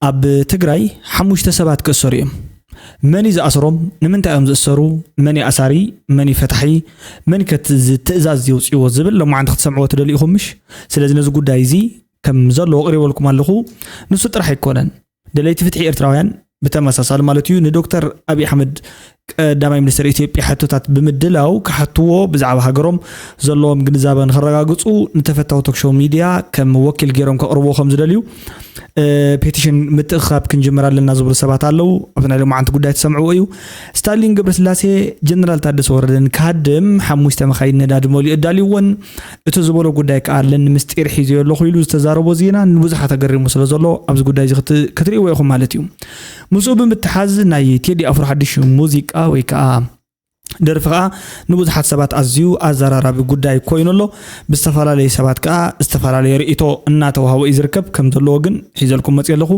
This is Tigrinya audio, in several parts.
ኣብ ትግራይ ሓሙሽተ ሰባት ክእሰሩ እዮም። መን እዩ ዝኣስሮም? ንምንታይ እዮም ዝእሰሩ? መን እዩ ኣሳሪ? መን እዩ ፈታሒ? መን ከ እቲ ትእዛዝ የውፅዎ ዝብል ሎማዓንቲ ክትሰምዕዎ ትደልዩ ኢኹም ምሽ? ስለዚ ነዚ ጉዳይ እዚ ከም ዘለዎ ኣቕሪበልኩም ኣለኹ። ንሱ ጥራሕ ኣይኮነን፣ ደለይቲ ፍትሒ ኤርትራውያን ብተመሳሳሊ ማለት እዩ ንዶክተር ኣብይ ኣሕመድ ቀዳማይ ሚኒስትር ኢትዮጵያ ሕቶታት ብምድላው ክሓትዎ፣ ብዛዕባ ሃገሮም ዘለዎም ግንዛበ ንኸረጋግፁ ንተፈታዊ ቶክሾው ሚድያ ከም ወኪል ገይሮም ከቕርብዎ ከም ዝደልዩ ፔቲሽን ምትእኽኻብ ክንጅምር ኣለና ዝብሉ ሰባት ኣለዉ። ኣብ ናይ ሎማዓንቲ ጉዳይ ትሰምዕዎ እዩ። ስታሊን ገብረስላሴ ጀነራል ታደሰ ወረደን ክሃድም ሓሙሽተ መኻይን ነዳዲ መሊኡ ኣዳልይወን እቲ ዝበሎ ጉዳይ ከኣ ኣለኒ ምስጢር ሒዘዮ ኣለኹ ኢሉ ዝተዛረቦ ዜና ንብዙሓት ኣገሪሙ ስለ ዘሎ ኣብዚ ጉዳይ እዚ ክት- ክትርእይዎ ኢኹም ማለት እዩ። ምስኡ ብምትሓዝ ናይ ቴዲ ኣፍሮ ሓድሽ ሙዚቃ ወይ ከኣ ደርፊ ከኣ ንብዙሓት ሰባት ኣዝዩ ኣዘራራቢ ጉዳይ ኮይኑ ኣሎ። ብዝተፈላለዩ ሰባት ከኣ ዝተፈላለየ ርእይቶ እናተዋህቦ እዩ ዝርከብ። ከም ዘለዎ ግን ሒዘልኩም መፅእ ኣለኹ።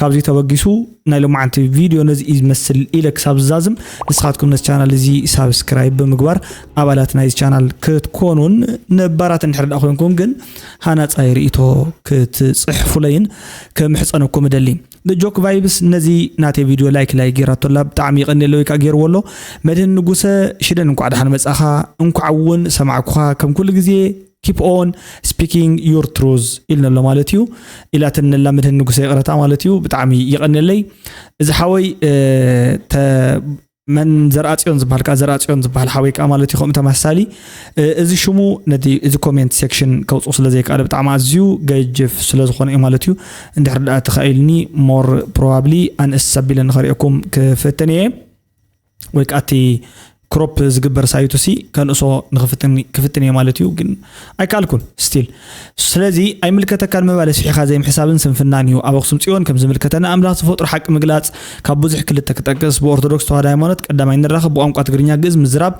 ካብዚ ተበጊሱ ናይ ሎማዓንቲ ቪድዮ ነዚ እዩ ዝመስል ኢለ ክሳብ ዝዛዝም ንስኻትኩም ነዚ ቻናል እዚ ሳብስክራይብ ብምግባር ኣባላት ናይዚ ቻናል ክትኮኑን ነባራት እንድሕር ደኣ ኮይንኩም ግን ሃናፃይ ርእይቶ ክትፅሕፉለይን ክምሕፀነኩም እደሊ። ጆክ ቫይብስ ነዚ ናተይ ቪድዮ ላይክ ላይክ ጌራቶ ኣላ። ብጣዕሚ ይቐንየለይ ወይ ከዓ ጌርዎ ኣሎ። መድህን ንጉሰ ሽደን እንኳዕ ደሓን መጻኻ፣ እንኳዕ እውን ሰማዕኩኻ። ከም ኩሉ ግዜ keep on speaking your truth ኢልና ኣሎ ማለት እዩ። ኢላትኒ ኣላ መድህን ንጉሰ ይቕረታ ማለት እዩ። ብጣዕሚ ይቐንየለይ እዚ ሓወይ። መን ዘርኣፅዮን ዝበሃል ከዓ ዘርኣፅዮን ዝበሃል ሓወይ ከዓ ማለት እዩ ከምኡ ተመሳሳሊ እዚ ሽሙ ነቲ እዚ ኮሜንት ሴክሽን ከውፅኡ ስለ ዘይከኣለ ብጣዕሚ ኣዝዩ ገጅፍ ስለ ዝኾነ እዩ ማለት እዩ። እንድሕር ደኣ ተኻኢልኒ more probably ኣንእስ ኣቢለ ንኸርእየኩም ክፍትን እየ ወይ ከዓ እቲ ክሮፕ ዝግበር ሳይቱ ሲ ከንእሶ ንክፍትን ክፍትን እየ ማለት እዩ ግን ኣይከኣልኩን still ስለዚ ኣይምልከተካን ምባል ስሒኻ ዘይምሕሳብን ስንፍናን እዩ ኣብ ኣክሱም ፅዮን ከም ዝምልከተና ኣምላኽ ዝፈጥሮ ሓቂ ምግላፅ ካብ ብዙሕ ክልተ ክጠቅስ ብኦርቶዶክስ ተዋህዶ ሃይማኖት ቀዳማይ ንራኸብ ብቋንቋ ትግርኛ ግእዝ ምዝራብ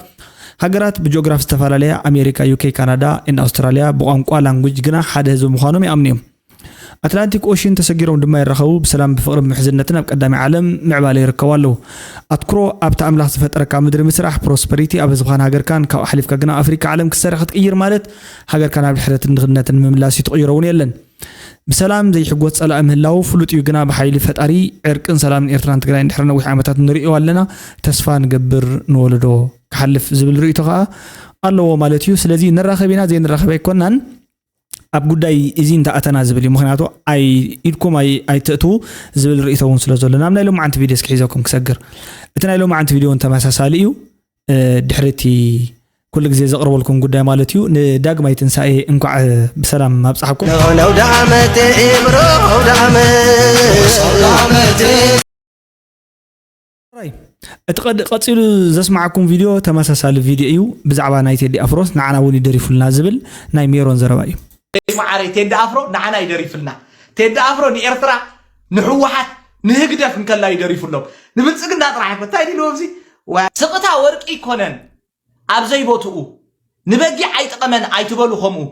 ሃገራት ብጂኦግራፊ ዝተፈላለያ ኣሜሪካ ዩኬ ካናዳ and ኣውስትራልያ ብቋንቋ language ግና ሓደ ህዝቢ ምዃኖም ይኣምኑ እዮም ኣትላንቲክ ኦሽን ተሰጊሮም ድማ ይራኸቡ ብሰላም ብፍቕሪ ብምሕዝነትን ኣብ ቀዳማይ ዓለም ምዕባለ ይርከቡ ኣለዉ ኣትኩሮ ኣብቲ ኣምላኽ ዝፈጠረካ ምድሪ ምስራሕ prosperity ኣብ ህዝብኻን ሃገርካን ካብኡ ሓሊፍካ ግና ኣፍሪካ ዓለም ክትሰርሕ ክትቅይር ማለት ሃገርካ ናብ ድሕረትን ድኽነትን ምምላስ እዩ ትቕይሮ እውን የለን ብሰላም ዘይሕጎስ ጸላኢ ምህላዉ ፍሉጥ እዩ ግና ብሓይሊ ፈጣሪ ዕርቅን ሰላምን ኤርትራን ትግራይን ድሕሪ ነዊሕ ዓመታት ንርእዮ ኣለና ተስፋ ንገብር ንወለዶ ክሓልፍ ዝብል ርእይቶ ከኣ ኣለዎ ማለት እዩ ስለዚ ንራኸብ ኢና ዘይንራኸብ ኣይኮናን ኣብ ጉዳይ እዚ እንተኣተና ዝብል እዩ ምክንያቱ ኣይ ኢድኩም ኣይ ኣይትእትዉ ዝብል ርእይቶ እውን ስለ ዘሎ ናብ ናይ ሎማዓንቲ ቪድዮ እስኪ ሒዘኩም ክሰግር እቲ ናይ ሎማዓንቲ ቪድዮ እውን ተመሳሳሊ እዩ ድሕሪ እቲ ኩሉ ግዜ ዘቕርበልኩም ጉዳይ ማለት እዩ ንዳግማይ ትንሳኤ እንኳዕ ብሰላም ኣብፅሓኩም ኣውደ ዓመት ኤምሮ ኣውደ ዓመት እቲ ቀድ- ቀፂሉ ዘስማዓኩም ቪድዮ ተመሳሳሊ ቪድዮ እዩ ብዛዕባ ናይ ቴዲ ኣፍሮስ ንዓና እውን ይደሪፉልና ዝብል ናይ ሜሮን ዘረባ እዩ ማዓረይ ቴዲ ኣፍሮ ንዓና ይደሪፍልና ቴዲ ኣፍሮ ንኤርትራ ንሕወሓት ንህግደፍ እንከላ ይደሪፉሎም ንብልፅግና ጥራሕ ይኮ እንታይ ድልዎ ኣብዚ ስቕታ ወርቂ ይኮነን ኣብ ዘይቦትኡ ንበጊዕ ኣይጠቐመን ኣይትበሉ ከምኡ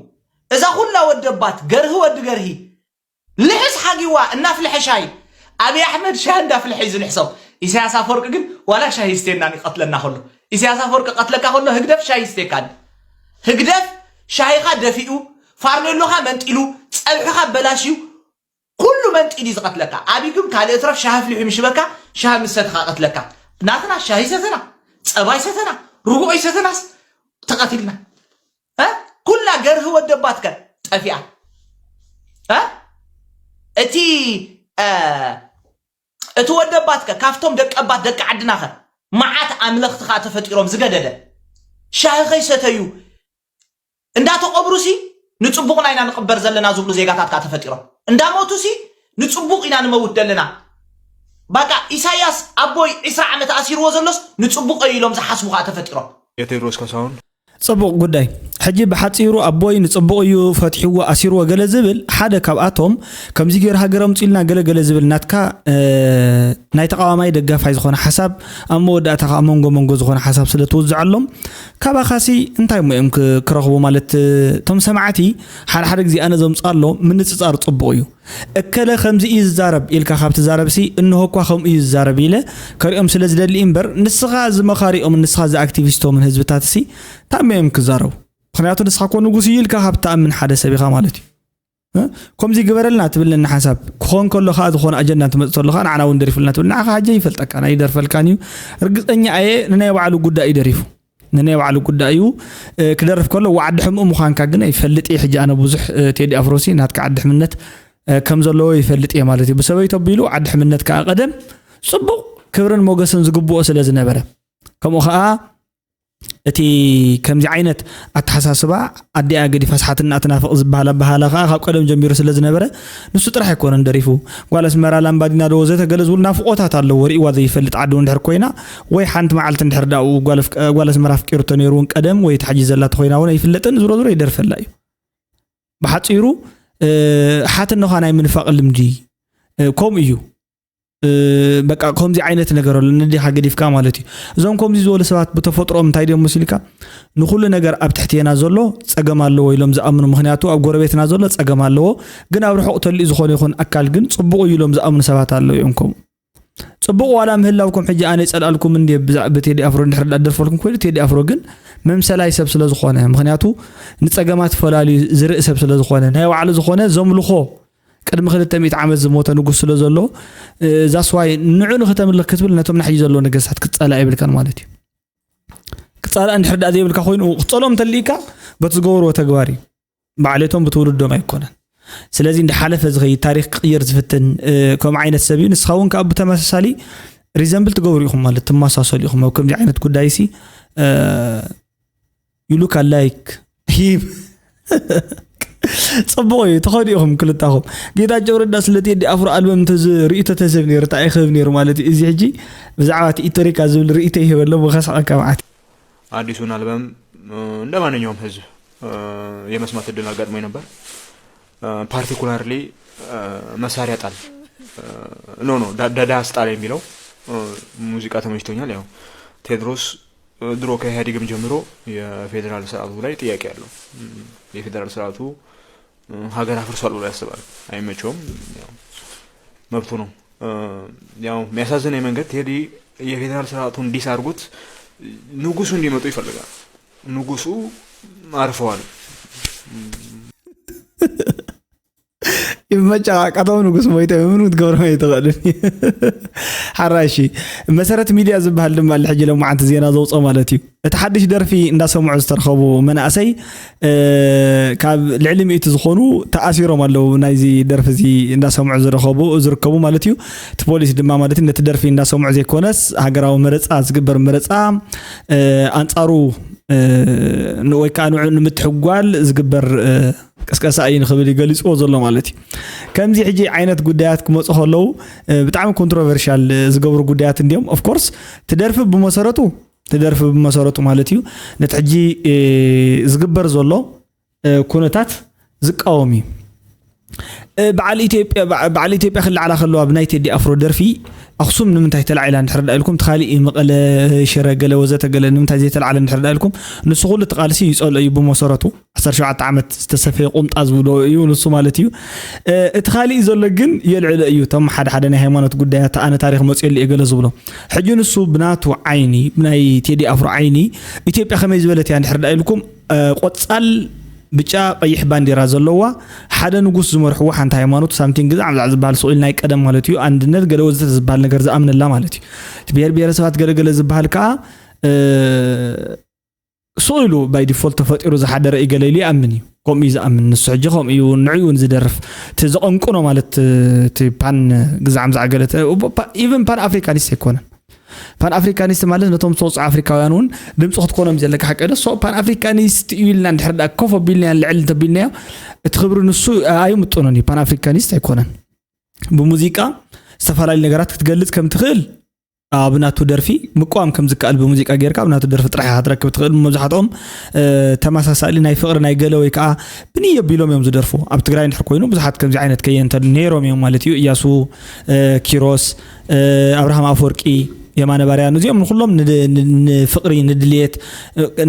እዛ ኩላ ወደባት ገርሂ ወዲ ገርሂ ልሕስ ሓጊዋ እናፍልሐ ሻሂ ኣብይ ኣሕመድ ሻሂ እንዳፍልሐ እዩ ዝልሕሶ ኢሳያስ ኣፈወርቂ ግን ዋላ ሻሂ ይስቴናን ይቀትለና ከሎ ኢሳያስ ኣፈወርቂ ቀትለካ ከሎ ህግደፍ ሻሂ ይስቴካን ህግደፍ ሻሂኻ ደፊኡ ፋርኔሎኻ መንጢሉ ጸብሕኻ በላሽዩ ኩሉ መንጢሉ እዩ ዝቀትለካ ኣብይ ግን ካልእ እትረፍ ሻሂ ኣፍሊሑ ምሽበካ ሻሂ ምሰትኻ ቀትለካ ናትና ሻሂ ሰተና ጸባይ ሰተና ርጉኦ ይሰተናስ ተቀቲልና ኩላ ገርሂ ወደባትከ ጠፊኣ እቲ እቲ ወደባትከ ካብቶም ደቀባት ደቂ ዓድናኸ መዓት ኣምለኽቲ ከዓ ተፈጢሮም ዝገደደ ሻሂ ከይሰተዩ እንዳተቆብሩሲ ንፅቡቕና ኢና ንቕበር ዘለና ዝብሉ ዜጋታት ከዓ ተፈጢሮም እንዳሞቱሲ ንፅቡቕ ኢና ንመውት ዘለና ባቃ ኢሳያስ ኣቦይ ዒስራ ዓመት ኣሲርዎ ዘሎስ ንፅቡቕ እዩ ኢሎም ዝሓስቡ ከዓ ተፈጢሮም የቴድሮስ ካሳሁን ጽቡቕ ጉዳይ። ሕጂ ብሓጺሩ ኣቦይ ንጽቡቕ እዩ ፈትሕዎ ኣሲርዎ ገለ ዝብል ሓደ ካብኣቶም ከምዚ ገይሩ ሃገር ኣምጺኡልና ገለ ገለ ዝብል ናትካ ናይ ተቓዋማይ ደጋፋይ ዝኾነ ሓሳብ ኣብ መወዳእታ ከኣ መንጎ መንጎ ዝኾነ ሓሳብ ስለ ትውዝዐሎም ካባኻሲ እንታይ እሞ እዮም ክረኽቡ ማለት እቶም ሰማዕቲ ሓደ ሓደ ግዜ ኣነ ዘምጽኣሎም ምንጽጻር ጽቡቕ እዩ እከለ ከምዚ እዩ ዝዛረብ ኢልካ ካብ ትዛረብሲ እንሆ እኳ ከምኡ እዩ ዝዛረብ ኢለ ከሪኦም ስለ ዝደሊ እምበር ንስኻ እዚ መኻሪኦምን ንስኻ እዚ ኣክቲቪስቶምን ህዝብታትሲ ታመዮም ክዛረቡ ምኽንያቱ ንስኻ እኮ ንጉስ እዩ ኢልካ ካብ ትኣምን ሓደ ሰብ ኢኻ ማለት እዩ እ? ከምዚ ግበረልና ትብለና ሓሳብ ክኾን ከሎ ከዓ ዝኾነ ኣጀንዳ እንትመፅእ ከሎ ከዓ ንዓና እውን ደሪፉልና ትብል ንዓኻ ሓጀ ይፈልጠካ ናይ ይደርፈልካን እዩ። ርግፀኛ እየ ንናይ ባዕሉ ጉዳይ እዩ ደሪፉ ንናይ ባዕሉ ጉዳይ እዩ። እ፣ ክደርፍ ከሎ ዋዓዲ ሕምኡ ምዃንካ ግን ይፈልጥ እየ። ሕጂ ኣነ ብዙሕ እ፣ ቴዲ ኣፍሮሲ ናትካ ዓዲ ሕምነት እ፣ ከም ዘለዎ ይፈልጥ እየ ማለት እዩ። ብሰበይቱ ኣቢሉ ዓዲ ሕምነት ከዓ ቀደም ፅቡቕ ክብርን ሞገስን ዝግብኦ ስለ ዝነበረ ከምኡ ከዓ እቲ ከምዚ ዓይነት ኣተሓሳስባ ኣዲኣ ገዲፋ ስሓትና ትናፍቕ ዝበሃል ኣበሃላ ከዓ ካብ ቀደም ጀሚሩ ስለ ዝነበረ ንሱ ጥራሕ ኣይኮነን ደሪፉ። ጓል ኣስመራ ላምባዲና ዶ ወዘተ ገለ ዝብሉ ናፍቆታት ኣለዎ። ርእዋ ዘይፈልጥ ዓዲ እውን ድሕር ኮይና ወይ ሓንቲ መዓልቲ እንድሕር ዳኡ ጓል ኣስመራ ኣፍቂሩ ተነይሩ እውን ቀደም ወይ ተሓጂ ዘላ ተኮይና እውን ኣይፍለጥን ዝሮ ዝሮ ይደርፈላ እዩ። ብሓፂሩ ሓትነኻ ናይ ምንፋቕ ልምዲ ከምኡ እዩ። በቃ ከምዚ ዓይነት ነገር ኣሎ ነዲኻ ገዲፍካ ማለት እዩ። እዞም ከምዚ ዝበሉ ሰባት ብተፈጥሮኦም እንታይ ድዮም መሲልካ ንኩሉ ነገር ኣብ ትሕትየና ዘሎ ፀገም ኣለዎ ኢሎም ዝኣምኑ። ምክንያቱ ኣብ ጎረቤትና ዘሎ ፀገም ኣለዎ፣ ግን ኣብ ርሑቕ ተልዩ ዝኾነ ይኹን ኣካል ግን ፅቡቕ እዩ ኢሎም ዝኣምኑ ሰባት ኣለዉ እዮም። ከምኡ ፅቡቕ ዋላ ምህላውኩም ሕጂ ኣነ ይፀልኣልኩም እንዲ ብቴዲ ኣፍሮ እንድሕር ዳደርፈልኩም ኮይኑ ቴዲ ኣፍሮ ግን መምሰላይ ሰብ ስለ ዝኾነ፣ ምክንያቱ ንፀገማት ፈላልዩ ዝርኢ ሰብ ስለ ዝኾነ፣ ናይ ባዕሉ ዝኾነ ዘምልኾ ቅድሚ ክልተ ሚእቲ ዓመት ዝሞተ ንጉስ ስለ ዘሎ ዛስዋይ ንዑ ንክተምልኽ ክትብል ነቶም ናሕጂ ዘለዉ ነገስታት ክትፀላ የብልካን ማለት እዩ። ክፀላ እንድሕር ዳ ዘይብልካ ኮይኑ ክፀሎም እንተልኢካ በቲ ዝገበርዎ ተግባር እዩ። ባዕሌቶም ብትውልዶም ኣይኮነን። ስለዚ እንዳሓለፈ ዝኸይድ ታሪክ ክቅይር ዝፍትን ከምኡ ዓይነት ሰብ እዩ። ንስኻ እውን ከዓ ብተመሳሳሊ ሪዘምብል ትገብሩ ኢኹም ማለት ትመሳሰሉ ኢኹም ኣብ ከምዚ ዓይነት ጉዳይ ሲ you look alike him። ፅቡቕ እዩ። ተኸዱ ኢኹም ክልታኹም። ጌታቸው ረዳ ስለ ቴዲ ኣፍሮ ኣልበም ርእይቶ ተዝህብ ነይሩ እንታይ ይክህብ ነይሩ ማለት እዩ። እዚ ሕጂ ብዛዕባ እቲ ኢቶሪካ ዝብል ርእይቶ ይህበሎ ብኸስዓካ መዓት። አዲሱን አልበም እንደ ማንኛውም ህዝብ የመስማት እድል አጋጥሞኝ ነበር። ፓርቲኩላርሊ መሳሪያ ጣል ኖ ኖ ዳዳ ስጣል የሚለው ሙዚቃ ተመችቶኛል። ያው ቴድሮስ ድሮ ከኢህአዴግም ጀምሮ የፌዴራል ስርዓቱ ላይ ጥያቄ አለው። የፌዴራል ስርዓቱ ሀገር አፍርሷል ብሎ ያስባል። አይመቸውም፣ ያው መብቱ ነው። ያው የሚያሳዝነኝ መንገድ ቴዲ የፌዴራል ስርዓቱን ዲስ አድርጎት ንጉሱ እንዲመጡ ይፈልጋል። ንጉሱ አርፈዋል። ይመጫቃቀቶም ንጉስ ሞይተ ምንም ክትገብሮም ኣይትኽእልን። ሓራይ እሺ። መሰረት ሚድያ ዝበሃል ድማ ኣሎ ሕጂ ሎማዓንቲ ዜና ዘውፅኦ ማለት እዩ። እቲ ሓድሽ ደርፊ እንዳሰምዑ ዝተረኸቡ መናእሰይ ካብ ልዕሊ ሚእቲ ዝኾኑ ተኣሲሮም ኣለዉ ናይዚ ደርፊ እዚ እንዳሰምዑ ዝረኸቡ ዝርከቡ ማለት እዩ። እቲ ፖሊስ ድማ ማለት እዩ ነቲ ደርፊ እንዳሰምዑ ዘይኮነስ ሃገራዊ መረፃ ዝግበር መረፃ ኣንፃሩ ወይ ከዓ ንዑ ንምትሕጓል ዝግበር ቅስቀሳ እዩ ንክብል ይገሊፅዎ ዘሎ ማለት እዩ። ከምዚ ሕጂ ዓይነት ጉዳያት ክመፁ ከለዉ ብጣዕሚ ኮንትሮቨርሻል ዝገብሩ ጉዳያት እንዲዮም። ኦፍኮርስ ትደርፊ ብመሰረቱ ትደርፊ ብመሰረቱ ማለት እዩ ነቲ ሕጂ ዝግበር ዘሎ ኩነታት ዝቃወም እዩ። በዓል ኢትዮጵያ በዓል ኢትዮጵያ ክለዓላ ከለዋ ብናይ ቴዲ ኣፍሮ ደርፊ ኣክሱም ንምንታይ ተላዒላ እንድሕር ዳ ኢልኩም ትኻሊእ መቐለ ሽረ ገለ ወዘተ ገለ ንምንታይ ዘይተላዓለ እንድሕር ዳ ኢልኩም ንሱ ኩሉ ትቃልሲ ይፀልኦ እዩ ብመሰረቱ ዓሰርተ ሸውዓተ ዓመት ዝተሰፈየ ቁምጣ ዝብሎ እዩ ንሱ ማለት እዩ። እቲ ካሊእ ዘሎ ግን የልዕሎ እዩ። እቶም ሓደ ሓደ ናይ ሃይማኖት ጉዳያት ኣነ ታሪክ መፅየሉ እየ ገለ ዝብሎ ሕጂ ንሱ ብናቱ ዓይኒ ብናይ ቴዲ ኣፍሮ ዓይኒ ኢትዮጵያ ከመይ ዝበለት እያ እንድሕር ዳ ኢልኩም ቆፃል ብጫ ቀይሕ ባንዴራ ዘለዋ ሓደ ንጉስ ዝመርሕዎ ሓንቲ ሃይማኖት ሳምቲንግ ግዛዕ ምዛዕ ዝበሃል ስቕ ኢሉ ናይ ቀደም ማለት እዩ። ኣንድነት ገለ ወዘተ ዝበሃል ነገር ዝኣምነላ ማለት እዩ። እቲ ብሄር ብሄረሰባት ገለገለ ዝበሃል ከዓ ስቕ ኢሉ ባይ ዲፎልት ተፈጢሩ ዝሓደረ እዩ ገለ ኢሉ ይኣምን እዩ። ከምኡ እዩ ዝኣምን ንሱ ሕጂ ከምኡ እዩ ንዑ እውን ዝደርፍ እቲ ዘቐንቅኖ ማለት እቲ ፓን ግዛዕ ምዛዕ ገለ ኢቨን ፓን ኣፍሪካኒስት ኣይኮነን። ፓን ኣፍሪካኒስት ማለት ነቶም ዝተወፅዑ ኣፍሪካውያን እውን ድምፂ ክትኮኖም ዘለካ ሓቂ ዶ ሶ ፓን ኣፍሪካኒስት እዩ ኢልና እንድሕር ዳ ኮፍ ኣቢልናዮ ልዕል እንተቢልናዮ እቲ ክብሪ ንሱ ኣይምጥኖን እዩ። ፓን ኣፍሪካኒስት ኣይኮነን። ብሙዚቃ ዝተፈላለዩ ነገራት ክትገልፅ ከም ትኽእል ኣብ ናቱ ደርፊ ምቅዋም ከም ዝከኣል ብሙዚቃ ጌርካ ኣብ ናቱ ደርፊ ጥራሕ ኢኻ ክትረክብ ትኽእል። መብዛሕትኦም ተመሳሳሊ ናይ ፍቕሪ ናይ ገለ ወይ ከዓ ብንየ ቢሎም እዮም ዝደርፉ። ኣብ ትግራይ እንድሕር ኮይኑ ብዙሓት ከምዚ ዓይነት ከየንተ ነይሮም እዮም ማለት እዩ። እያሱ ኪሮስ ኣብርሃም ኣፈወርቂ የማነ ባርያ ነዚኦም ንኩሎም ንፍቅሪ ንድልየት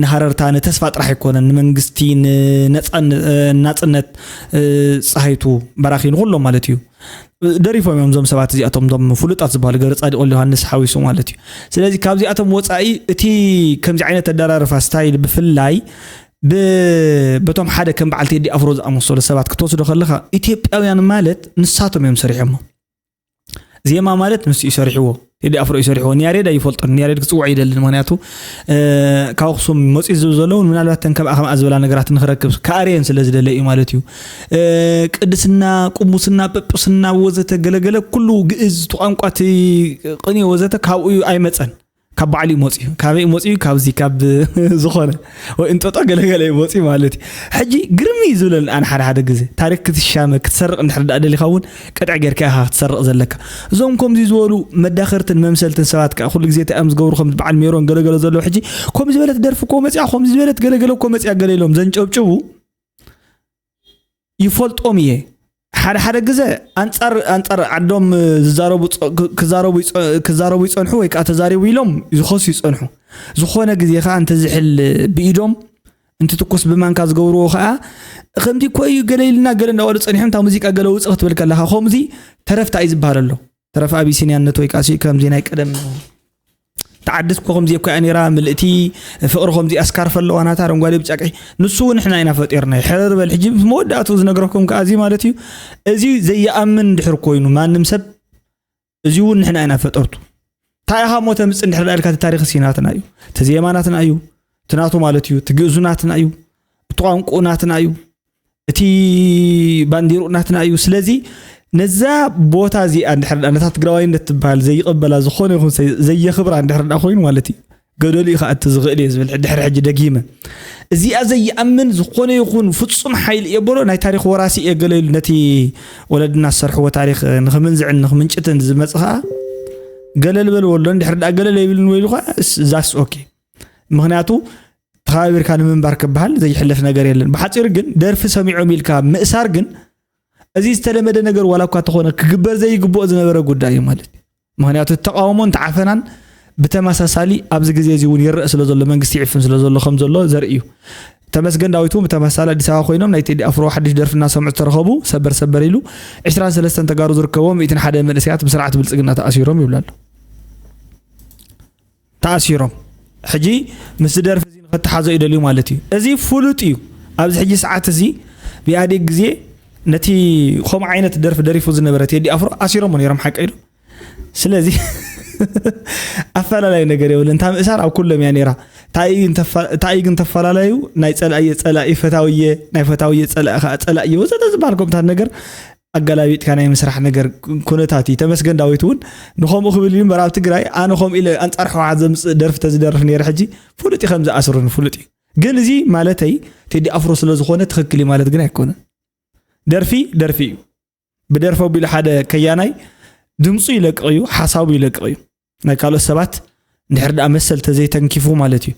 ንሃረርታ ንተስፋ ጥራሕ ኣይኮነን ንመንግስቲ ንናፅነት ፀሃይቱ በራኺ ንኩሎም ማለት እዩ ደሪፎም እዮም እዞም ሰባት እዚኣቶም እዞም ፍሉጣት ዝበሃሉ ገብረ ፃዲቅ ወልደ ዮሃንስ ሓዊሱ ማለት እዩ። ስለዚ ካብዚኣቶም ወፃኢ እቲ ከምዚ ዓይነት ኣደራርፋ ስታይል ብፍላይ በቶም ሓደ ከም በዓል ቴዲ ኣፍሮ ዝኣመሰሉ ሰባት ክትወስዶ ከለኻ፣ ኢትዮጵያውያን ማለት ንሳቶም እዮም ሰሪሖሞ። ዜማ ማለት ንሱ እዩ ሰሪሕዎ፣ ቴዲ ኣፍሮ እዩ ሰሪሕዎ። ንያሬድ ኣይፈልጦን፣ ንያሬድ ክፅውዖ ይደልን። ምክንያቱ ካብ ኣክሱም መፅኡ ዝብል ዘለውን ምናልባት ተን ከምኣ ከምኣ ዝበላ ነገራት ንክረክብ ከኣርየን ስለ ዝደለ እዩ ማለት እዩ። ቅድስና፣ ቁሙስና፣ ጵጵስና ወዘተ ገለገለ ኩሉ ግእዝ ቋንቋ እቲ ቅኔ ወዘተ ካብኡ እዩ ኣይመፀን። ካብ ባዕሉ እዩ መፅኡ። ካበይ እዩ መፅኡ? ካብዚ ካብ ዝኾነ ወይ እንጠጦ ገለገለ እዩ መፅኡ ማለት እዩ። ሕጂ ግርም እዩ ዝብለኒ ኣነ ሓደ ሓደ ግዜ ታሪክ ክትሻመ ክትሰርቕ እንድሕር ደኣ ደሊኻ እውን ቅጥዒ ጌርካ ኢኻ ክትሰርቕ ዘለካ። እዞም ከምዚ ዝበሉ መዳኸርትን መምሰልትን ሰባት ከዓ ኩሉ ግዜ እንታይ እዮም ዝገብሩ? ከም በዓል ሜሮን ገለገለ ዘለዉ ሕጂ ከምዚ ዝበለት ደርፊ እኮ መፅያ፣ ከምዚ ዝበለት ገለገለ እኮ መፅያ ገለ ኢሎም ዘንጨብጭቡ ይፈልጦም እየ። ሓደ ሓደ ግዜ ኣንጻር ኣንጻር ዓዶም ዝዛረቡ ጸ- ክ- ክዛረቡ ይጸ- ክዛረቡ ይጸንሑ ወይ ከዓ ተዛሪቡ ኢሎም ዝኸሱ ይጸንሑ። ዝኾነ ግዜ ከዓ እንተዝሕል ብኢዶም እንትትኩስ ብማንካ ዝገብርዎ ከዓ ከምዚ እኮ እዩ ገለ ኢልና ገለ እንዳበሉ ጸኒሖም እታ ሙዚቃ ገለ ውፅእ ክትብል ከለኻ ከምዚ ተረፍታ እዩ ዝበሃል ኣሎ። ተረፍ ኣቢሲንያነት ወይ ከዓ ከምዚ ናይ ቀደም ተዓድስ እኮ ከምዚ እኮ እያ ነይራ ምልእቲ ፍቕሪ ከምዚ ኣስካርፈ ኣለዋ ናታ ኣረንጓዴ ብጫ ቀይ ንሱ እውን ንሕና ኢና ፈጢርናዮ ሕርር በል ሕጂ ምስ መወዳእቱ ዝነግረኩም ከዓ እዚ ማለት እዩ እዚ ዘይኣምን ድሕር ኮይኑ ማንም ሰብ እዚ እውን ንሕና ኢና ፈጠርቱ እንታይ ኢኻ ሞ ተምፅእ እንድሕር ዳልካ እቲ ታሪክ ሲ ናትና እዩ እቲ ዜማ ናትና እዩ እቲ ናቱ ማለት እዩ እቲ ግእዙ ናትና እዩ እቲ ቋንቁ ናትና እዩ እቲ ባንዲሩ ናትና እዩ ስለዚ ነዛ ቦታ እዚኣ እንድሕር ነታ ትግራዋይነት ትበሃል ዘይቀበላ ዝኾነ ይኹን ዘየኽብራ እንድሕር ዳ ኮይኑ ማለት እዩ ገደሉ እዩ ከኣቲ ዝኽእል እየ ዝብል ድሕሪ ሕጂ ደጊመ እዚኣ ዘይኣምን ዝኾነ ይኹን ፍጹም ሓይሊ እየ በሎ ናይ ታሪክ ወራሲ እየ ገለ ኢሉ ነቲ ወለድና ዝሰርሕዎ ታሪክ ንክምንዝዕን ንክምንጭትን ዝመፅ ከዓ ገለል በል ወሎ እንድሕር ዳ ገለል የብልን ወይሉ ከዓ ዛስ ኦኬ ምክንያቱ ተኸባቢርካ ንምንባር ክበሃል ዘይሕለፍ ነገር የለን። ብሓፂሩ ግን ደርፊ ሰሚዖም ኢልካ ምእሳር ግን እዚ ዝተለመደ ነገር ዋላ እኳ ተኾነ ክግበር ዘይግብኦ ዝነበረ ጉዳይ እዩ ማለት እዩ። ምክንያቱ ተቃውሞን ተዓፈናን ብተመሳሳሊ ኣብዚ ግዜ እዚ እውን ይረእ ስለ ዘሎ መንግስቲ ይዕፍን ስለ ዘሎ ከም ዘሎ ዘርኢ እዩ። ተመስገን ዳዊት እውን ብተመሳሳሊ ኣዲስ ኣበባ ኮይኖም ናይ ቴዲ ኣፍሮ ሓድሽ ደርፊ እናሰምዑ ዝተረኸቡ ሰበር ሰበር ኢሉ ዕስራን ሰለስተን ተጋሩ ዝርከቦም ሚእትን ሓደ መንእሰያት ብስርዓት ብልፅግና ተኣሲሮም ይብሉ ኣሎ። ተኣሲሮም ሕጂ ምስ ደርፊ እዚ ንኸተሓዞ ይደልዩ ማለት እዩ እዚ ፍሉጥ እዩ ኣብዚ ሕጂ ሰዓት እዚ ብኢህኣዴግ ግዜ ነቲ ከምኡ ዓይነት ደርፊ ደሪፉ ዝነበረ ቴዲ ኣፍሮ ኣሲሮሞ ነይሮም ሓቀ ኢሉ ስለዚ ኣፈላላይ ነገር የብልን እታ ምእሳር ኣብ ኩሎም እያ ነይራ እንታይ ግን ተፈላለዩ ናይ ፀላእየ ፀላኢ ፈታውየ ናይ ፈታውየ ፀላኢ ከዓ ፀላእየ ወዘተ ዝበሃል ከምታት ነገር ኣገላቢጥካ ናይ ምስራሕ ነገር ኩነታት እዩ። ተመስገን ዳዊት እውን ንኸምኡ ክብል እዩ እምበር ኣብ ትግራይ ኣነ ከምኡ ኢለ ኣንፃር ህወሓት ዘምፅእ ደርፊ ተዝደርፍ ነይረ ሕጂ ፍሉጥ እዩ ከምዝኣስሩኒ ፍሉጥ እዩ። ግን እዚ ማለተይ ቴዲ ኣፍሮ ስለ ዝኾነ ትኽክል እዩ ማለት ግን ኣይኮነን። ደርፊ ደርፊ እዩ። ብደርፊ ኣቢሉ ሓደ ከያናይ ድምፁ ይለቅቕ እዩ፣ ሓሳቡ ይለቅቕ እዩ። ናይ ካልኦት ሰባት እንድሕር ደኣ መሰል ተዘይተንኪፉ ማለት እዩ።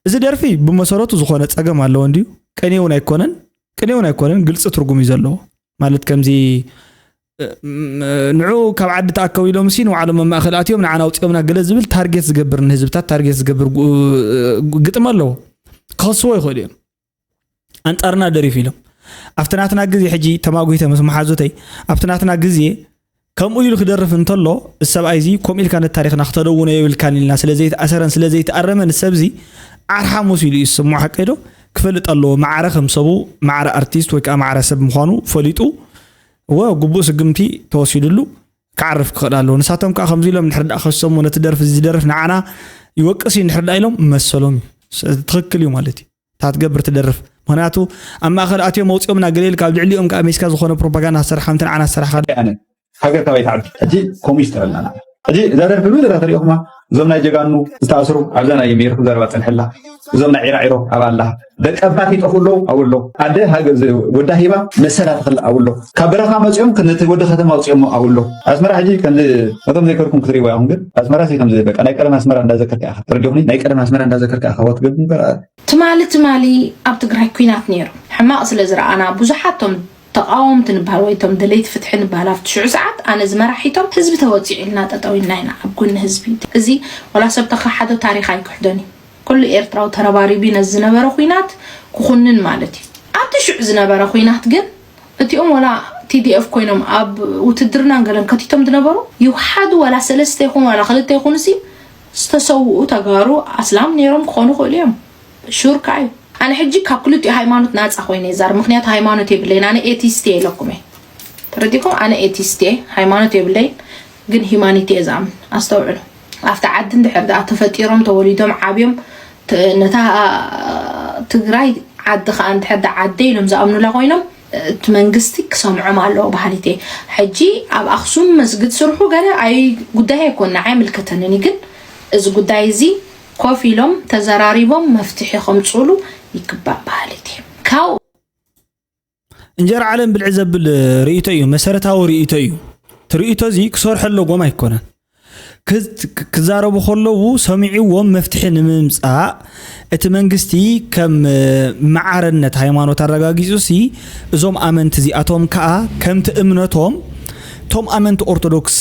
እዚ ደርፊ ብመሰረቱ ዝኾነ ፀገም ኣለዎ እንድዩ። ቅኔ እውን ኣይኮነን፣ ቅኔ እውን ኣይኮነን፣ ግልፂ ትርጉም እዩ ዘለዎ። ማለት ከምዚ ንዑ ካብ ዓዲ ተኣከቡ ኢሎም ሲ ንባዕሎም መማእኸል ኣትዮም ንዓና ኣውፅኦምና ገለ ዝብል ታርጌት ዝገብር ንህዝብታት ታርጌት ዝገብር ግጥሚ ኣለዎ። ክኸስዎ ይኽእሉ እዮም። ኣንፃርና ደሪፉ ኢሎም ኣብቲ ናትና ግዜ ሕጂ ተማጉተ ምስ መሓዙተይ ኣብቲ ናትና ግዜ ከምኡ ኢሉ ክደርፍ እንተሎ እዚ ሰብኣይ እዚ ከምኡ ኢልካ ነቲ ታሪክና ክተደውኖ የብልካን ኢልና ስለ ዘይተኣሰረን ስለ ዘይተኣረመን እዚ ሰብ እዚ ዓርሓሙስ ኢሉ እዩ ዝስምዖ ሓቀይ ዶ ክፈልጥ ኣለዎ ማዕረ ከም ሰቡ ማዕረ ኣርቲስት ወይ ከዓ ማዕረ ሰብ ምዃኑ ፈሊጡ እወ ግቡእ ስግምቲ ተወሲድሉ ክዓርፍ ክኽእል ኣለዎ ንሳቶም ከዓ ከምዚ ኢሎም እንድሕር ደኣ ከሰሙ ነቲ ደርፊ እዚ ዝደርፍ ንዓና ይወቅስ እዩ እንድሕር ደኣ ኢሎም መሰሎም እዩ ትኽክል እዩ ማለት እዩ እታ ትገብር ትደርፍ ምክንያቱ ኣብ ማእኸል ኣትዮም ኣውፅኦምና ገለ ኢልካ ኣብ ልዕሊኦም ከዓ ሜስካ ዝኾነ ፕሮፓጋንዳ ዝሰርሓ ምትን ዓና ዝሰርሓ ኣነ ሃገር ካባይ ትዓቢ ሕጂ ኮሚስ ተበልና ሕጂ እዛ ደርፊ ብዝራ ተሪኦኹማ እዞም ናይ ጀጋኑ ዝተኣስሩ ኣብዛ ናይ ሜርክ ዘረባ ፀንሐላ እዞም ናይ ዒራዒሮ ኣብ ኣላ ደቂ ኣባት ይጠፉ ኣለዉ ኣብኡ ኣለዉ ኣደ ወዳ ሂባ መሰላ ትኽል ኣብኡ ኣለዉ ካብ በረኻ መፂኦም ነቲ ወዲ ከተማ ኣውፅኦሞ ኣብኡ ኣለዉ ኣስመራ ሕጂ ከምዚ ነቶም ዘይከድኩም ክትሪእዋ ኢኹም ግን ኣስመራ ከምዚ በቃ ናይ ቀደም ኣስመራ እንዳዘከርካ ኢኻ ተረዲኹኒ ናይ ቀደም ኣስመራ እንዳዘከርካ ኢኻ ወትገብ እምበር ትማሊ ትማሊ ኣብ ትግራይ ኲናት ነይሩ። ሕማቕ ስለ ዝረኣና ብዙሓት ቶም ተቓወምቲ ንበሃል ወይ ቶም ደለይቲ ፍትሒ ንበሃል ኣብቲ ሽዑ ሰዓት ኣነ እዚ መራሒቶም ህዝቢ ተወጺዑ ኢልና ጠጠው ኢልና ኢና ኣብ ጎኒ ህዝቢ። እዚ ወላ ሰብ ተኻሓዶ ታሪኽ ኣይክሕዶን እዩ። ኩሉ ኤርትራዊ ተረባሪቡ ነዚ ዝነበረ ኲናት ክኹንን ማለት እዩ። ኣብቲ ሽዑ ዝነበረ ኲናት ግን እቲኦም ወላ ቲ ዲ ኤፍ ኮይኖም ኣብ ውትድርናን ገለን ከቲቶም ዝነበሩ ይውሓዱ ወላ ሰለስተ ይኹኑ ወላ ክልተ ይኹኑሲ ዝተሰውኡ ተጋሩ ኣስላም ነይሮም ክኾኑ ይኽእሉ እዮም። ሹር ከዓ እዩ። ኣነ ሕጂ ካብ ክልቲኡ ሃይማኖት ናፃ ኮይነ ይዛር፣ ምክንያቱ ሃይማኖት የብለይን። ኣነ ኤቲስት እየ ኢለኩም እየ፣ ተረዲኩም? ኣነ ኤቲስት እየ፣ ሃይማኖት የብለይን፣ ግን ሂማኒቲ እየ ዝኣምን። ኣስተውዕሉ። ኣብቲ ዓዲ እንድሕር ደኣ ተፈጢሮም፣ ተወሊዶም፣ ዓብዮም፣ ት- ነታ ትግራይ ዓዲ ከዓ እንድሕር ደኣ ዓደ ኢሎም ዝኣምኑላ ኮይኖም፣ እቲ መንግስቲ ክሰምዖም ኣለዎ በሃሊት እየ። ሕጂ ኣብ ኣክሱም መስጊድ ስርሑ ገለ ኣይ ጉዳይ ኣይኮን፣ ንዓይ ኣይምልከተንን እዩ። ግን እዚ ጉዳይ እዚ ኮፍ ኢሎም ተዘራሪቦም መፍትሒ ከምፅሉ ይግባእ በሃሊት እየ። ካብኡ እንጀራ ዓለም ብልዒ ዘብል ርእይቶ እዩ፣ መሰረታዊ ርእይቶ እዩ። እቲ ርእይቶ እዚ ክሰርሖ ኣለዎም ኣይኮነን። ክዝ- ክዛረቡ ከለዉ ሰሚዕዎም መፍትሒ ንምምፃእ እቲ መንግስቲ ከም መዓረነት ሃይማኖት ኣረጋጊፁ ሲ እዞም ኣመንቲ እዚኣቶም ከዓ ከምቲ እምነቶም ቶም ኣመንቲ ኦርቶዶክስ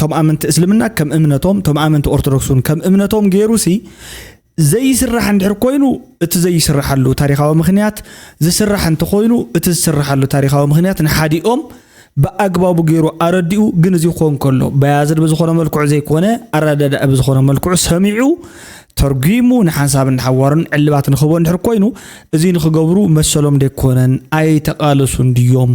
ቶም ኣመንቲ እስልምና ከም እምነቶም ቶም ኣመንቲ ኦርቶዶክስ እውን ከም እምነቶም ገይሩ ሲ ዘይስራሕ እንድሕር ኮይኑ እቲ ዘይስራሓሉ ታሪኻዊ ምክንያት ዝስራሕ እንተኮይኑ እቲ ዝስራሓሉ ታሪኻዊ ምክንያት ንሓዲኦም ብኣግባቡ ገይሩ ኣረዲኡ ግን እዚ ክኾን ከሎ ባያዝድ ብዝኾነ መልክዑ ዘይኮነ ኣረዳድኣ ብዝኾነ መልክዑ ሰሚዑ ተርጒሙ ንሓንሳብን ንሓዋሩን ዕልባት ንኽህቦ እንድሕር ኮይኑ እዚ ንኽገብሩ መሰሎም ደይኮነን ኣይተቓለሱን ድዮም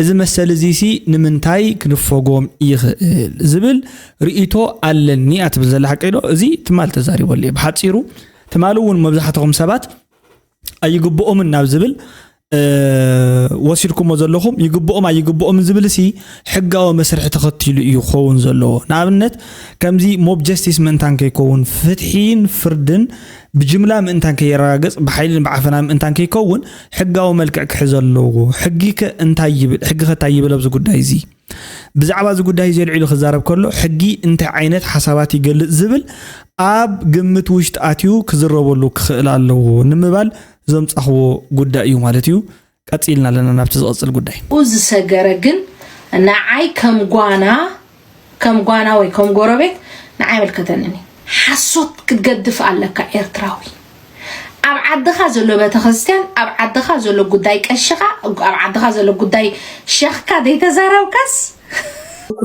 እዚ መሰል እዚ ሲ ንምንታይ ክንፈጎም ይኽእል ዝብል ርእይቶ ኣለኒ እያ ትብል ዘላ ሓቀይ ዶ እዚ ትማል ተዛሪበሉ እየ ብሓፂሩ ትማል እውን መብዛሕትኹም ሰባት ኣይግብኦምን ናብ ዝብል ወሲድኩሞ ዘለኹም ይግብኦም ኣይግብኦምን ዝብል ሲ ሕጋዊ መስርሒ ተኸቲሉ እዩ ክኸውን ዘለዎ ንኣብነት ከምዚ ሞብ ጀስቲስ ምእንታን ከይከውን ፍትሒን ፍርድን ብጅምላ ምእንታን ከየረጋግፅ ብሓይልን ብዓፈና ምእንታን ከይከውን ሕጋዊ መልክዕ ክሕዘ ኣለዎ ሕጊ ከ እንታይ ይብል ሕጊ ከ እንታይ ይብል ኣብዚ ጉዳይ እዚ ብዛዕባ እዚ ጉዳይ እዚ ኣልዒሉ ክዛረብ ከሎ ሕጊ እንታይ ዓይነት ሓሳባት ይገልፅ ዝብል ኣብ ግምት ውሽጢ ኣትዩ ክዝረበሉ ክኽእል ኣለዎ ንምባል ዘምፃኽዎ ጉዳይ እዩ ማለት እዩ። ቀፂልና ኣለና ናብቲ ዝቐፅል ጉዳይ። ዝሰገረ ግን ንዓይ ከም ጓና ከም ጓና ወይ ከም ጎረቤት ንዓይ መልከተንን እዩ። ሓሶት ክትገድፍ ኣለካ ኤርትራዊ። ኣብ ዓድኻ ዘሎ ቤተክርስትያን ኣብ ዓድኻ ዘሎ ጉዳይ ቀሽኻ ኣብ ዓድኻ ዘሎ ጉዳይ ሸኽካ ዘይተዛረብካስ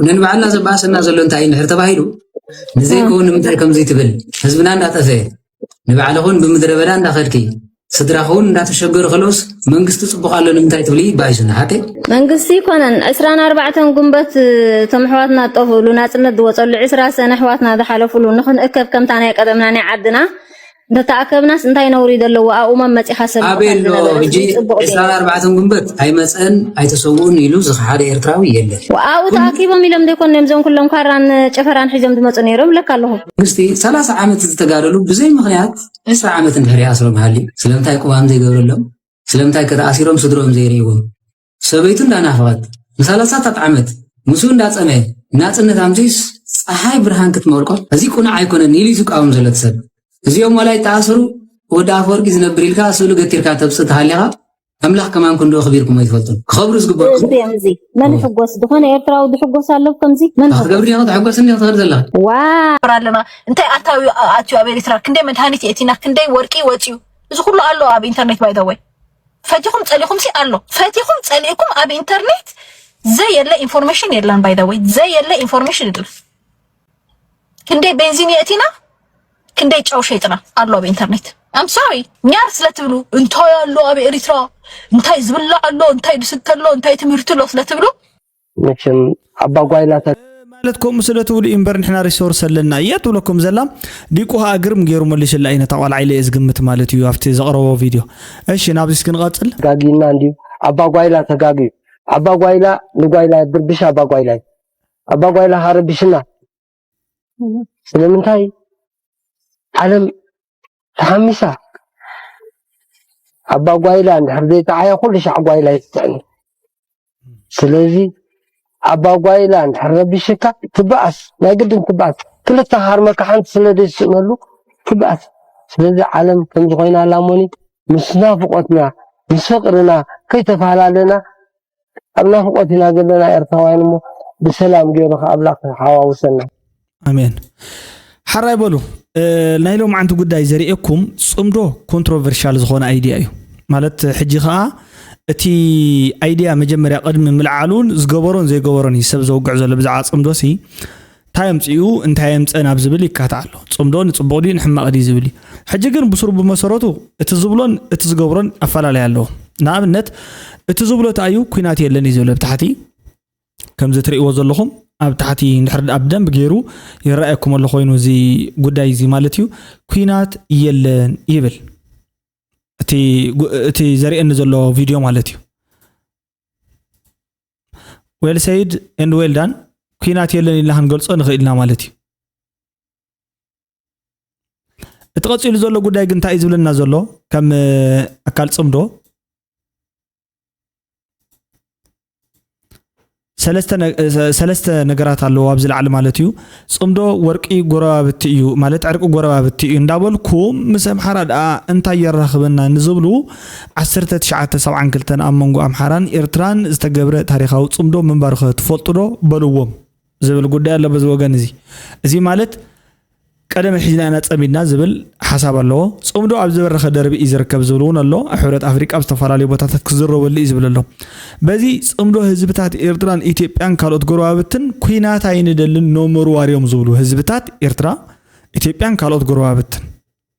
ነንባዕልና ዘባእሰና ዘሎ እንታይ እዩ እንድሕር ተባሂሉ ንዘይከውን ንምንታይ ከምዚ ትብል ህዝብና እንዳጠፈ ንባዕልኹን ብምድረ በዳ እንዳኸድኪ ስድራኹን እንዳተሸገሩ ከለውስ መንግስቲ ፅቡቕ ኣሎ ንምንታይ ትብሊ ይባይሱና ሓቀይ መንግስቲ ይኮነን ዕስራን ኣርባዕተን ጉንበት እቶም ኣሕዋትና ዝጠፍእሉ ናፅነት ዝወፀሉ ዕስራ ሰነ ኣሕዋትና ዝሓለፉሉ ንክንእከብ ከምታ ናይ ቀደምና ናይ ዓድና እንተተኣከብናስ እንታይ ነውሪ ዘለዎ ኣብኡ መመፂኻ ሰብ ኣበይ ኣሎ ሕጂ ዕስራን ኣርባዕተን ጉንበት ኣይመፀን ኣይተሰውኡን ኢሉ ዝክሓደ ኤርትራዊ የለን ኣብኡ ተኣኪቦም ኢሎም ዘይኮን እዮም እዞም ኩሎም ካራን ጨፈራን ሒዞም ዝመፁ ነይሮም ለካ ኣለኹ መንግስቲ ሰላሳ ዓመት ዝተጋደሉ ብዘይ ምክንያት ዕስራ ዓመት እንድሕር ይኣስሮም ሃልዩ ስለምንታይ ቅዋም ዘይገብረሎም ስለምንታይ ከተኣሲሮም ስድርኦም ዘይርእይዎም ሰበይቱ እንዳናፈቐት ንሳላሳታት ዓመት ምስኡ እንዳጸመየ ናጽነት ኣምጺኡስ ጸሓይ ብርሃን ክትመልቆ እዚ ቁኑዕ ኣይኮነን ኢሉ እዩ ዝቃወም ዘሎ እቲ ሰብ። እዚኦም ዋላ ይተኣሰሩ ወዲ ኣፈወርቂ ዝነብር ኢልካ ስእሉ ገቲርካ ተብጽእ ተሃሊኻ ኣምላኽ ከማን ክንድኡ ኣኽቢርኩም ኣይትፈልጡን። ክኸብሩ ዝግበኦም እዚኦም እዚ መን ይሕጎስ ዝኾነ ኤርትራዊ ዝሕጎስ ኣሎ ከምዚ መን ኣኽገብር ዲኻ ትሕጎስን ዲኻ ትኸድ ዘለኻ? ዋ ኣለና እንታይ ኣታዊ ኣትዩ ኣብ ኤሪትራ ክንደይ መድሃኒት የእቲና ክንደይ ወርቂ ወፅዩ እዚ ኩሉ ኣሎ ኣብ ኢንተርኔት ባይዘወይ ፈቲኹም ጸሊኹም ሲ ኣሎ ፈቲኹም ጸሊእኩም ኣብ ኢንተርኔት ዘየለ ኢንፎርሜሽን የለን ባይ ዘ ወይ ዘየለ ኢንፎርሜሽን የለን ክንደይ ቤንዚን የእቲና ክንደይ ጨው ሸይጥና ኣሎ ኣብ ኢንተርኔት ኣም ሶሪ ኛር ስለ ትብሉ እንታይ ኣሎ ኣብ ኤሪትራ እንታይ ዝብላዕ ኣሎ እንታይ ዝስተ ኣሎ እንታይ ትምህርቲ ኣሎ ስለ ትብሉ መቸም ኣባጓይላ ማለት ከምኡ ስለ ትብሉ እዩ እምበር ንሕና ሪሶርስ ኣለና እያ ትብለኩም ዘላ ዲቁ ከዓ ግርም ገይሩ መሊሱላ እዩ ነታ ቆልዓ ኢለ እየ ዝግምት ማለት እዩ ኣብቲ ዘቕረቦ ቪድዮ እሺ ናብዚ እስኪ ንቐፅል ተጋጊና እንዲዩ ኣባጓይላ ተጋጊዩ ኣባጓይላ ንጓይላ ብርብሽ ኣባጓይላ እዩ ኣባጓይላ ካረብሽና ስለምንታይ ዓለም ተሓሚሳ ኣባ ጓይላ እንድሕር ዘይጠዓየ ኩሉ ሻዕ ጓይላ ይጥዕኒ ስለዚ ኣባ ጓይላ እንድሕር ረቢሽካ ትበኣስ ናይ ግድን ትበኣስ ክልተ ሃርመካ ሓንቲ ስለ ዘይስእነሉ ትበኣስ ስለዚ ዓለም ከምዚ ኮይና ኣላ ሞኒ ምስ ናፍቆትና ምስ ፍቅርና ከይተፈላለና ኣብ ናፍቆት ኢና ዘለና ኤርትራውያን እሞ ብሰላም ገይሩ ከኣምላኽ ሓዋውሰና። ኣሜን። ሓራይ በሉ። ናይ ሎማዓንቲ ጉዳይ ዘርእየኩም ፅምዶ ኮንትሮቨርሻል ዝኾነ ኣይድያ እዩ። ማለት ሕጂ ከዓ እቲ ኣይድያ መጀመርያ ቅድሚ ምልዓሉን ዝገበሮን ዘይገበሮን እዩ ሰብ ዘውግዕ ዘሎ ብዛዕባ ፅምዶ ሲ እንታይ ኣምፅኡ እንታይ የምፀን ኣብ ዝብል ይካታዕ ኣሎ። ፅምዶ ንፅቡቕ ድዩ ንሕማቕ ድዩ ዝብል እዩ። ሕጂ ግን ብስሩ ብመሰረቱ እቲ ዝብሎን እቲ ዝገብሮን ኣፈላለይ ኣለዎ። ንኣብነት እቲ ዝብሎ እንታይ እዩ? ኩናት የለን እዩ ዝብል ኣብ ታሕቲ። ከምዚ ትርእይዎ ዘለኹም ኣብ ታሕቲ እንድሕር ደኣ ብደንብ ገይሩ ይረኣየኩም ኣሎ ኮይኑ እዚ ጉዳይ እዚ ማለት እዩ። ኩናት የለን ይብል። እቲ ጉ- እቲ ዘርእየኒ ዘሎ ቪድዮ ማለት እዩ። Well said and well done። ኩናት የለን ኢልና ክንገልጾ ንኽእል ኢና ማለት እዩ። እቲ ቀጺሉ ዘሎ ጉዳይ ግን እንታይ እዩ ዝብለና ዘሎ? ከም ኣካል ጽምዶ ሰለስተ ነገራት ኣለዎ ኣብዚ ላዕሊ ማለት እዩ። ጽምዶ ወርቂ ጎረባብቲ እዩ ማለት ዕርቂ ጎረባብቲ እዩ እንዳበልኩም ምስ ኣምሓራ ደኣ እንታይ የራኽበና ንዝብሉ ዓሰርተ ትሽዓተ ሰብዓን ክልተን ኣብ መንጎ ኣምሓራን ኤርትራን ዝተገብረ ታሪኻዊ ጽምዶ ምንባርኸ ትፈልጡ ዶ በልዎም ዝብል ጉዳይ ኣሎ በዚ ወገን እዚ። እዚ ማለት ቀደም ሒዝና ኢና ጸሚድና ዝብል ሓሳብ ኣለዎ። ጽምዶ ኣብ ዝበረኸ ደርቢ እዩ ዝርከብ ዝብል እውን ኣሎ። ኣብ ሕብረት ኣፍሪቃ ኣብ ዝተፈላለዩ ቦታታት ክዝረበሉ እዩ ዝብል ኣሎ። በዚ ጽምዶ ህዝብታት ኤርትራን ኢትዮጵያን ካልኦት ጎረባብትን ኩናት ኣይንደልን ኖመር ዋር እዮም ዝብሉ ህዝብታት ኤርትራ፣ ኢትዮጵያን ካልኦት ጎረባብትን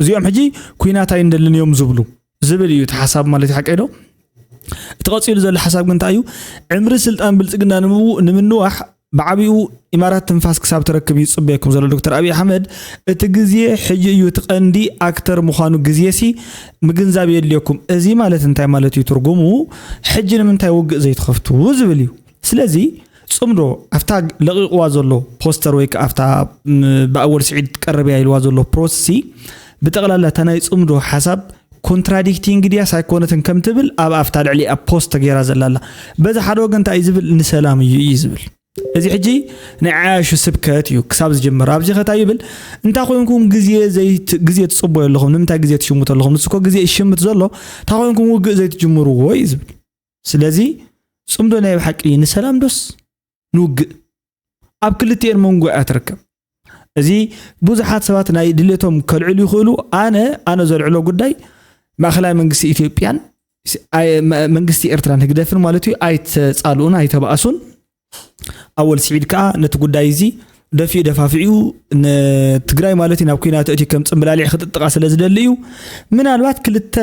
እዚኦም ሕጂ ኩናት ኣይንደልን እዮም ዝብሉ ዝብል እዩ እቲ ሓሳብ ማለት ሓቀይ ዶ? እቲ ቀፂሉ ዘሎ ሓሳብ ግን እንታይ እዩ? ዕምሪ ስልጣን ብልፅግና ንምንዋሕ ብዓብኡ ኢማራት ትንፋስ ክሳብ ትረክብ እዩ ዝፅበየኩም ዘሎ ዶክተር ኣብይ ኣሕመድ። እቲ ግዜ ሕጂ እዩ እቲ ቀንዲ ኣክተር ምዃኑ ግዜ ሲ ምግንዛብ የድልየኩም። እዚ ማለት እንታይ ማለት እዩ ትርጉሙ? ሕጂ ንምንታይ ውግእ ዘይትኸፍቱ ዝብል እዩ። ስለዚ ፅምዶ ኣብታ ለቂቕዋ ዘሎ ፖስተር ወይ ከዓ ኣብታ ብኣወል ስዒድ ቀረብያ ኢልዋ ዘሎ ፖስት ሲ ብጠቕላላ እታ ናይ ፅምዶ ሓሳብ ኮንትራዲክቲንግ ድያስ ኣይኮነትን ከም ትብል ኣብ ኣብታ ልዕሊ ኣብ ፖስት ተገይራ ዘላ ኣላ። በዚ ሓደ ወገን እንታይ እዩ ዝብል? ንሰላም እዩ እዩ ዝብል። እዚ ሕጂ ናይ ዓያሹ ስብከት እዩ ክሳብ ዝጅምር። ኣብዚ ከታ ይብል እንታይ ኮይንኩም ግዜ ዘይት- ግዜ ትፅበዩ ኣለኹም? ንምንታይ ግዜ ትሽምቱ ኣለኹም? ንሱ እኮ ግዜ ይሽምት ዘሎ እንታይ ኮይንኩም ውግእ ዘይትጅምርዎ እዩ ዝብል። ስለዚ ፅምዶ ናይ ብሓቂ ንሰላም ዶስ ንውግእ ኣብ ክልቲኤን መንጎ እያ ትርከብ። እዚ ብዙሓት ሰባት ናይ ድሌቶም ከልዕሉ ይኽእሉ። ኣነ ኣነ ዘልዕሎ ጉዳይ ማእኸላይ መንግስቲ ኢትዮጵያን መንግስቲ ኤርትራን ህግደፍን ማለት እዩ ኣይተፃልኡን ኣይተባእሱን። ኣወል ስዒድ ከዓ ነቲ ጉዳይ እዚ ደፊኡ ደፋፊኡ ንትግራይ ማለት እዩ ናብ ኩናት እቲ ከም ፅምብላሊዕ ክጥጥቃ ስለ ዝደሊ እዩ። ምናልባት ክልተ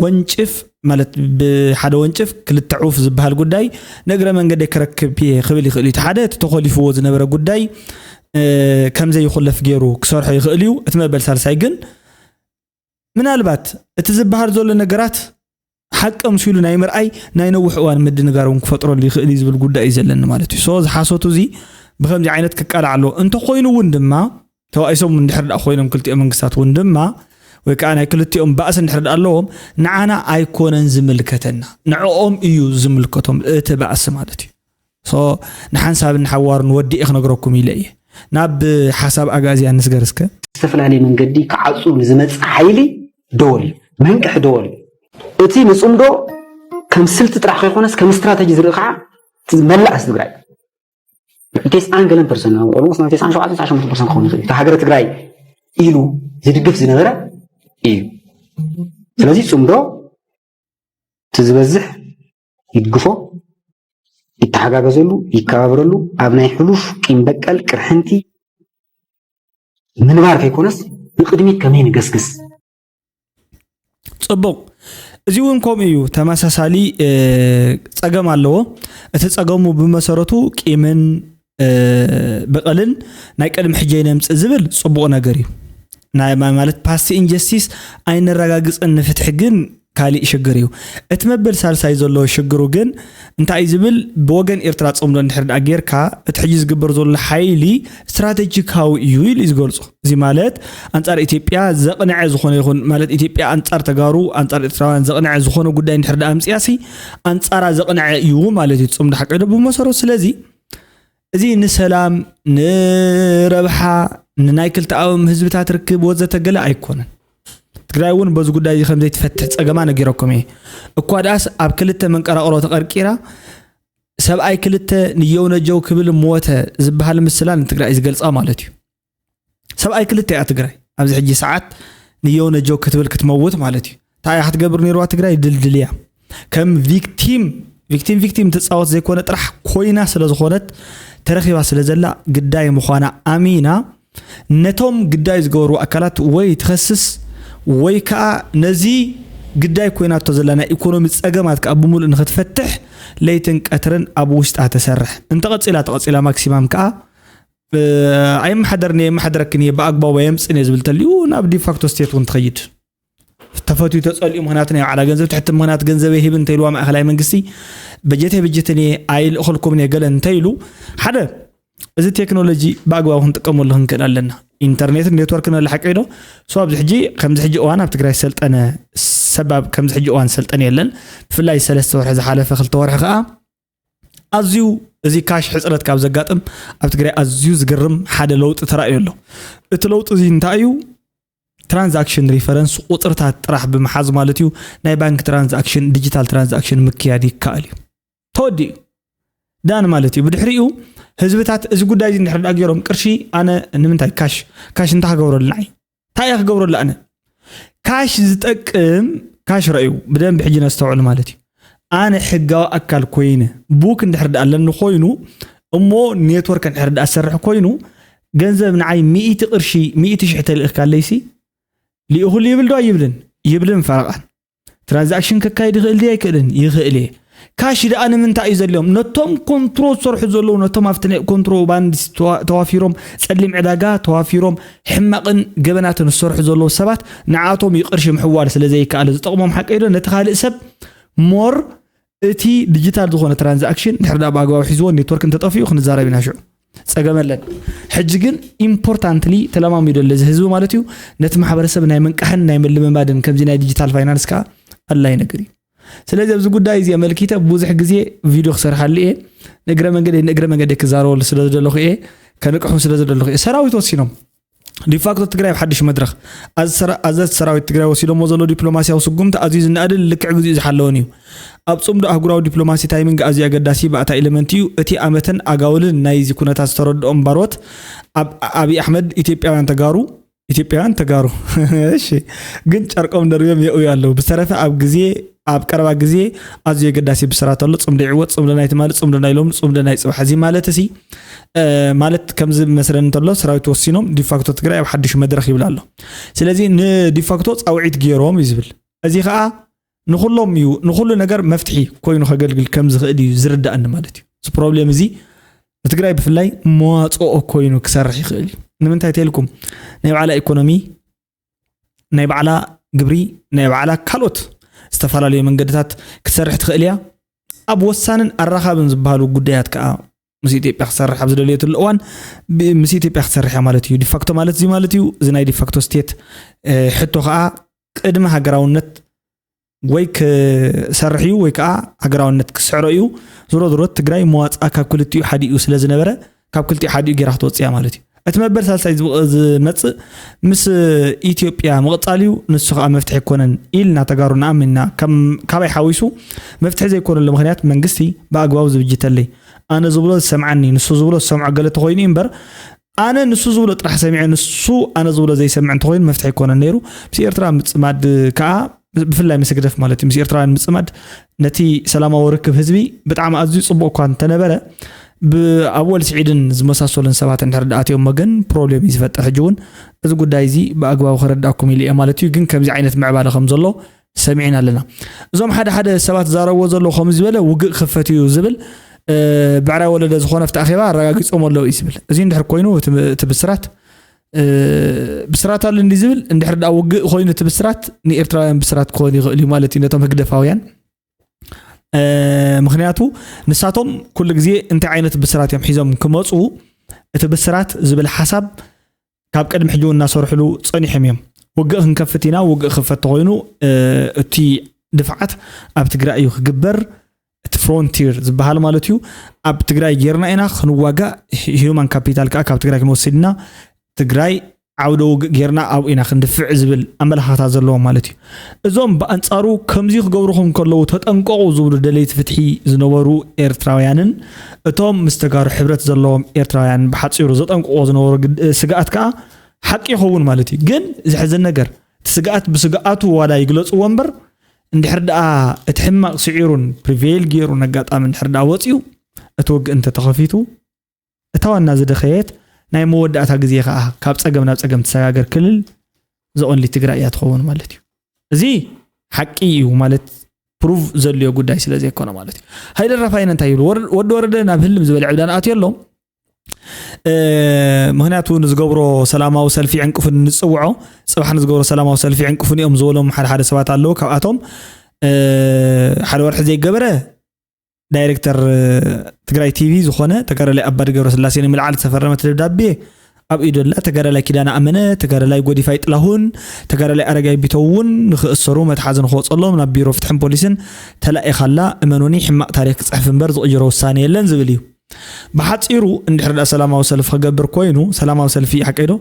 ወንጭፍ ማለት ብሓደ ወንጭፍ ክልተ ዑፍ ዝበሃል ጉዳይ ንእግረ መንገደይ ክረክብ እየ ክብል ይኽእል እዩ። እቲ ሓደ እቲ ተኾሊፍዎ ዝነበረ ጉዳይ ከምዘይኹለፍ ገይሩ ክሰርሖ ይኽእል እዩ። እቲ መበል ሳልሳይ ግን ምናልባት እቲ ዝበሃል ዘሎ ነገራት ሓቂ ምሲሉ ናይ ምርኣይ ናይ ነዊሕ እዋን ምድንጋር እውን ክፈጥረሉ ይኽእል እዩ ዝብል ጉዳይ እዩ ዘለኒ ማለት እዩ። ሶ ዝሓሰቱ እዚ ብከምዚ ዓይነት ክቃላዕ ኣለዎ። እንተኮይኑ እውን ድማ ተባኢሶም እንድሕር ደኣ ኮይኖም ክልቲኦም መንግስታት እውን ድማ ወይ ከዓ ናይ ክልቲኦም ባእሲ እንድሕር ደኣ ኣለዎም ንዓና ኣይኮነን ዝምልከተና፣ ንዕኦም እዩ ዝምልከቶም እቲ ባእሲ ማለት እዩ። ሶ ንሓንሳብን ንሓዋሩን ወዲኤ ክነግረኩም ኢለ እየ። ናብ ሓሳብ ኣግኣዝያን ንስገር እስከ። ዝተፈላለየ መንገዲ ክዓፁ ንዝመፅእ ሓይሊ ደወል እዩ፣ መንቅሒ ደወል እዩ። እቲ ንፅምዶ ከም ስልቲ ጥራሕ ከይኮነስ ከም ስትራተጂ ዝርኢ ከዓ መላእ ህዝቢ ትግራይ እዩ። ተስዓን ገለን ፐርሰንት ኦልሞስት ናብ ተስዓን ሸውዓተን ተስዓን ሸሞንተን ፐርሰንት ክኸውን ይኽእል እዩ። እታ ሃገረ ትግራይ ኢሉ ዝድግፍ ዝነበረ እዩ። ስለዚ ፅምዶ እቲ ዝበዝሕ ይድግፎ፣ ይተሓጋገዘሉ፣ ይከባበረሉ፣ ኣብ ናይ ሕሉፍ ቂም በቀል ቅርሕንቲ ምንባር ከይኮነስ ንቕድሚት ከመይ ንገስግስ። ፅቡቕ። እዚ እውን ከምኡ እዩ፣ ተመሳሳሊ ፀገም ኣለዎ። እቲ ፀገሙ ብመሰረቱ ቂምን በቐልን ናይ ቅድሚ ሕጂ ኣይነምፅእ ዝብል ፅቡቕ ነገር እዩ። ናይ ማለት ፓስት ኢንጀስቲስ ኣይነረጋግፅን ንፍትሒ ግን ካሊእ ሽግር እዩ። እቲ መበል ሳልሳይ ዘሎ ሽግሩ ግን እንታይ እዩ ዝብል ብወገን ኤርትራ ፅምዶ እንድሕር ደኣ ጌርካ እቲ ሕጂ ዝግበር ዘሎ ሓይሊ ስትራተጂካዊ እዩ ኢሉ እዩ ዝገልፆ። እዚ ማለት ኣንፃር ኢትዮጵያ ዘቕንዐ ዝኾነ ይኹን ማለት ኢትዮጵያ ኣንፃር ተጋሩ ኣንፃር ኤርትራውያን ዘቕንዐ ዝኾነ ጉዳይ እንድሕር ደኣ ኣምፅያሲ ኣንፃራ ዘቕንዐ እዩ ማለት እዩ። ፅምዶ ሓቂ ዶ ብመሰረቱ ስለዚ እዚ ንሰላም ንረብሓ ንናይ ክልተኣዎም ህዝብታት ርክብ ወዘተ ገለ ኣይኮነን። ትግራይ እውን በዚ ጉዳይ እዚ ከም ዘይትፈትሕ ፀገማ ነጊረኩም እየ። እኳ ደኣስ ኣብ ክልተ መንቀራቕሮ ተቐርቂራ ሰብኣይ ክልተ ንየው ነጀው ክብል ሞተ ዝበሃል ምስላ ንትግራይ ዝገልፃ ማለት እዩ። ሰብኣይ ክልተ እያ ትግራይ ኣብዚ ሕጂ ሰዓት ንየው ነጀው ክትብል ክትመውት ማለት እዩ። እንታይ እያ ክትገብር ነይርዋ ትግራይ ድልድል እያ። ከም ቪክቲም ቪክቲም ቪክቲም ትፃወት ዘይኮነ ጥራሕ ኮይና ስለ ዝኾነት ተረኺባ ስለ ዘላ ግዳይ ምዃና ኣሚና ነቶም ግዳይ ዝገበሩ ኣካላት ወይ ትኸስስ ወይ ከዓ ነዚ ግዳይ ኮይናቶ ዘላ ናይ ኢኮኖሚ ፀገማት ከዓ ብምሉእ ንኽትፈትሕ ለይትን ቀትርን ኣብ ውሽጣ ተሰርሕ። እንተቐፂላ ተቐፂላ ማክሲማም ከዓ ኣይመሓደርን እየ የመሓደረክን እየ ብኣግባቡ ኣየምፅን እየ ዝብል ተልዩ ናብ ዲፋክቶ ስቴት እውን ትኸይድ። ተፈትዩ ተፀልዩ ምክንያት ናይ ባዕላ ገንዘብ ትሕቲ ምክንያት ገንዘብ የሂብ እንተኢልዋ ማእኸላይ መንግስቲ በጀት የብጅትን እየ ኣይልእኸልኩምን እየ ገለ እንተኢሉ ሓደ እዚ ቴክኖሎጂ ብኣግባቡ ክንጥቀመሉ ክንክእል ኣለና። ኢንተርኔትን ኔትወርክን ኣለ ሓቂ ዶ? ሶ ኣብዚ ሕጂ ከምዚ ሕጂ እዋን ኣብ ትግራይ ሰልጠነ ሰባብ ከምዚ ሕጂ እዋን ሰልጠነ የለን። ብፍላይ ሰለስተ ወርሒ ዝሓለፈ ክልተ ወርሒ ከዓ ኣዝዩ እዚ ካሽ ሕፅረት ካብ ዘጋጥም ኣብ ትግራይ ኣዝዩ ዝገርም ሓደ ለውጢ ተራእዩ ኣሎ። እቲ ለውጢ እዚ እንታይ እዩ? ትራንዛክሽን ሪፈረንስ ቁፅርታት ጥራሕ ብምሓዝ ማለት እዩ። ናይ ባንክ ትራንዛክሽን ዲጂታል ትራንዛክሽን ምክያድ ይከኣል እዩ። ተወዲኡ ዳን ማለት እዩ። ብድሕሪኡ ህዝብታት እዚ ጉዳይ እዚ እንድሕር ዳ ገይሮም ቅርሺ ኣነ ንምንታይ ካሽ ካሽ እንታይ ክገብረሉ ንዓይ እንታይ እየ ክገብረሉ ኣነ ካሽ ዝጠቅም ካሽ ረእዩ ብደንብ ሕጂ ነስተውዕል ማለት እዩ። ኣነ ሕጋዊ ኣካል ኮይነ ቡክ እንድሕር ዳ ኣለኒ ኮይኑ እሞ ኔትወርክ እንድሕር ዳ ሰርሕ ኮይኑ ገንዘብ ንዓይ ሚእቲ ቅርሺ ሚእቲ ሽሕ ተልእኽካለይሲ ልኢኹሉ ይብል ዶ ኣይብልን? ይብልን ፈረቓን ትራንዛክሽን ከካይድ ይኽእል ድዩ ኣይክእልን? ይኽእል እየ። ካሽ ደኣ ንምንታይ እዩ ዘድልዮም? ነቶም ኮንትሮል ዝሰርሑ ዘለዉ ነቶም ኣብቲ ናይ ኮንትሮባንድ ተዋ- ተዋፊሮም ጸሊም ዕዳጋ ተዋፊሮም ሕማቕን ገበናትን ዝሰርሑ ዘለዉ ሰባት ንዓቶም እዩ ቅርሺ ምሕዋል ስለ ዘይከኣል ዝጠቕሞም ሓቀይ ዶ ነቲ ካልእ ሰብ ሞር እቲ ዲጂታል ዝኾነ ትራንዛክሽን ድሕር ዳ ብኣግባቡ ሒዝዎ ኔትወርክ እንተጠፊኡ ክንዛረብ ኢና ሽዑ ጸገም ኣለን። ሕጂ ግን ኢምፖርታንትሊ ተለማሚዶ ኣለዚ ህዝቢ ማለት እዩ ነቲ ማሕበረሰብ ናይ መንቃሕን ናይ ምልምማድን ከምዚ ናይ ዲጂታል ፋይናንስ ከዓ ኣድላይ ነገር እዩ። ስለዚ ኣብዚ ጉዳይ እዚ ኣመልኪተ ብዙሕ ግዜ ቪድዮ ክሰርሓሉ እየ። ንእግረ መንገደይ ንእግረ መንገደይ ክዛረበሉ ስለ ዝደለኹ እየ፣ ከንቅሑ ስለ ዝደለኹ እየ። ሰራዊት ወሲኖም ዲፋክቶ ትግራይ ኣብ ሓድሽ መድረኽ ኣዘ ሰራዊት ትግራይ ወሲዶሞ ዘሎ ዲፕሎማሲያዊ ስጉምቲ ኣዝዩ ዝነኣድን ልክዕ ግዜኡ ዝሓለወን እዩ። ኣብ ፅምዶ ኣህጉራዊ ዲፕሎማሲ ታይሚንግ ኣዝዩ ኣገዳሲ ባእታ ኤለመንት እዩ። እቲ ኣመትን ኣጋውልን ናይዚ ኩነታት ዝተረድኦም ባሮት ኣብ ኣብይ ኣሕመድ ኢትዮጵያውያን ተጋሩ ኢትዮጵያውያን ተጋሩ እሺ ግን ጨርቆም ደርብዮም የእዩ ኣለዉ። ብዝተረፈ ኣብ ግዜ ኣብ ቀረባ ግዜ ኣዝዩ ኣገዳሲ ብስራት ኣሎ። ፅምዶ ይዕወት፣ ፅምዶ ናይ ትማሊ፣ ፅምዶ ናይ ሎሚ፣ ፅምዶ ናይ ፅባሕ። እዚ ማለት እሲ ማለት ከምዚ መስለን እንተሎ ሰራዊት ወሲኖም ዲፋክቶ ትግራይ ኣብ ሓድሽ መድረክ ይብል ኣሎ። ስለዚ ንዲፋክቶ ፃውዒት ገይሮም እዩ ዝብል። እዚ ከዓ ንኩሎም እዩ ንኩሉ ነገር መፍትሒ ኮይኑ ከገልግል ከም ዝኽእል እዩ ዝርዳእኒ ማለት እዩ። እዚ ፕሮብሌም እዚ ንትግራይ ብፍላይ መዋፅኦ ኮይኑ ክሰርሕ ይኽእል እዩ። ንምንታይ ተልኩም ናይ ባዕላ ኢኮኖሚ ናይ ባዕላ ግብሪ ናይ ባዕላ ካልኦት ዝተፈላለዩ መንገድታት ክትሰርሕ ትኽእል እያ። ኣብ ወሳንን ኣራኻብን ዝበሃሉ ጉዳያት ከዓ ምስ ኢትዮጵያ ክሰርሕ ኣብ ዝደለየትሉ እዋን ምስ ኢትዮጵያ ክሰርሕ እያ ማለት እዩ። ዲፋክቶ ማለት እዚ ማለት እዩ። እዚ ናይ ዲፋክቶ ስቴት ሕቶ ከዓ ቅድሚ ሃገራውነት ወይ ክሰርሕ እዩ ወይ ከዓ ሃገራውነት ክስዕሮ እዩ። ዝሮ ዝሮ ትግራይ መዋፅኣ ካብ ክልቲኡ ሓዲኡ ስለ ዝነበረ ካብ ክልቲኡ ሓዲኡ ጌራ ክትወፅእ እያ ማለት እዩ። እቲ መበል ሳልሳይ ዝመፅእ ምስ ኢትዮጵያ ምቕፃል እዩ። ንሱ ከዓ መፍትሒ ኣይኮነን ኢልና ተጋሩ ንኣምን ኢና። ካባይ ሓዊሱ መፍትሒ ዘይኮነሉ ምክንያት መንግስቲ ብኣግባቡ ዝብጅተለይ ኣነ ዝብሎ ዝሰምዓኒ ንሱ ዝብሎ ዝሰምዖ ገለ ተኮይኑ እዩ እምበር ኣነ ንሱ ዝብሎ ጥራሕ ሰሚዐ ንሱ ኣነ ዝብሎ ዘይሰምዕ እንተኮይኑ መፍትሒ ኣይኮነን ነይሩ። ምስ ኤርትራ ምፅማድ ከዓ ብፍላይ ምስ ህግደፍ ማለት እዩ ምስ ኤርትራውያን ምፅማድ ነቲ ሰላማዊ ርክብ ህዝቢ ብጣዕሚ ኣዝዩ ፅቡቅ እኳ እንተነበረ ብኣወል ስዒድን ዝመሳሰሉን ሰባት እንድሕር ደኣ ኣትዮም መገን ፕሮብሌም እዩ ዝፈጥር። ሕጂ እውን እዚ ጉዳይ እዚ ብኣግባቡ ክረዳእኩም ኢሉ እየ ማለት እዩ። ግን ከምዚ ዓይነት ምዕባለ ከም ዘሎ ሰሚዕና ኣለና። እዞም ሓደ ሓደ ሰባት ዝዛረብዎ ዘለዉ ከምኡ ዝበለ ውግእ ክኽፈት እዩ ዝብል ብዕራይ ወለደ ዝኾነ ኣብቲ ኣኼባ ኣረጋጊጾም ኣለዉ እዩ ዝብል። እዚ እንድሕር ኮይኑ እቲ እቲ ብስራት ብስራት ኣሎ እንዲ ዝብል እንድሕር ደኣ ውግእ ኮይኑ እቲ ብስራት ንኤርትራውያን ብስራት ክኾን ይኽእል እዩ ማለት እዩ ነቶም ህግደፋውያን። ምክንያቱ ንሳቶም ኩሉ ግዜ እንታይ ዓይነት ብስራት እዮም ሒዞም ክመፁ እቲ ብስራት ዝብል ሓሳብ ካብ ቅድሚ ሕጂ እውን እናሰርሕሉ ፀኒሖም እዮም። ውግእ ክንከፍት ኢና፣ ውግእ ክፈት ተኮይኑ እቲ ድፍዓት ኣብ ትግራይ እዩ ክግበር፣ እቲ ፍሮንቲር ዝበሃል ማለት እዩ። ኣብ ትግራይ ጌርና ኢና ክንዋጋእ፣ ሂዩማን ካፒታል ከዓ ካብ ትግራይ ክንወስድ ኢና። ትግራይ ዓውደ ውግእ ጌርና ኣብኡ ኢና ክንድፍዕ ዝብል ኣመለኻኽታ ዘለዎም ማለት እዩ። እዞም ብኣንፃሩ ከምዚ ክገብሩኹም ከለዉ ተጠንቀቑ ዝብሉ ደለይቲ ፍትሒ ዝነበሩ ኤርትራውያንን እቶም ምስ ተጋሩ ሕብረት ዘለዎም ኤርትራውያን ብሓፂሩ ዘጠንቅቑዎ ዝነበሩ ግድ- ስግኣት ከዓ ሓቂ ይኸውን ማለት እዩ። ግን ዘሕዝን ነገር እቲ ስግኣት ብስግኣቱ ዋላ ይግለፅዎ እምበር እንድሕር ደኣ እቲ ሕማቕ ስዒሩን ፕሪቬይል ገይሩን ኣጋጣሚ እንድሕር ደኣ ወፂኡ እቲ ውግእ እንተተኸፊቱ እታ ዋና ዝደኸየት ናይ መወዳእታ ግዜ ከዓ ካብ ጸገም ናብ ጸገም ትሰጋገር ክልል ዘኦንሊ ትግራይ እያ ትኸውን ማለት እዩ። እዚ ሓቂ እዩ ማለት ፕሩቭ ዘልዮ ጉዳይ ስለ ዘይኮነ ማለት እዩ። ሃይለ ራፋይነ እንታይ ይብሉ? ወረ- ወዲ ወረደ ናብ ህልም ዝበለ ዕብዳን ኣትዮ ኣሎ። እ፣ ምክንያቱ ንዝገብሮ ሰላማዊ ሰልፊ ዕንቅፉን ንፅውዖ፣ ፅባሕ ንዝገብሮ ሰላማዊ ሰልፊ ዕንቅፉን እዮም ዝበሎም ሓደ ሓደ ሰባት ኣለዉ። ካብኣቶም እ፣ ሓደ ወርሒ ዘይገበረ ዳይሬክተር ትግራይ ቲቪ ዝኾነ ተጋዳላይ ኣባዲ ገብረስላሴ ንምልዓል ዝተፈረመት ደብዳቤ ኣብ ኢዱ ኣላ። ተጋዳላይ ኪዳነ ኣመነ፣ ተጋዳላይ ጎዲፋይ ጥላሁን፣ ተጋዳላይ ኣረጋይ ቢተው እውን ንክእሰሩ መትሓዚ ንክወፀሎም ናብ ቢሮ ፍትሕን ፖሊስን ተላኢኻላ። እመኑኒ ሕማቕ ታሪክ ክፅሕፍ እምበር ዝቕይሮ ውሳነ የለን ዝብል እዩ። ብሓፂሩ እንድሕር ዳ ሰላማዊ ሰልፊ ክገብር ኮይኑ ሰላማዊ ሰልፊ ሓቀይዶ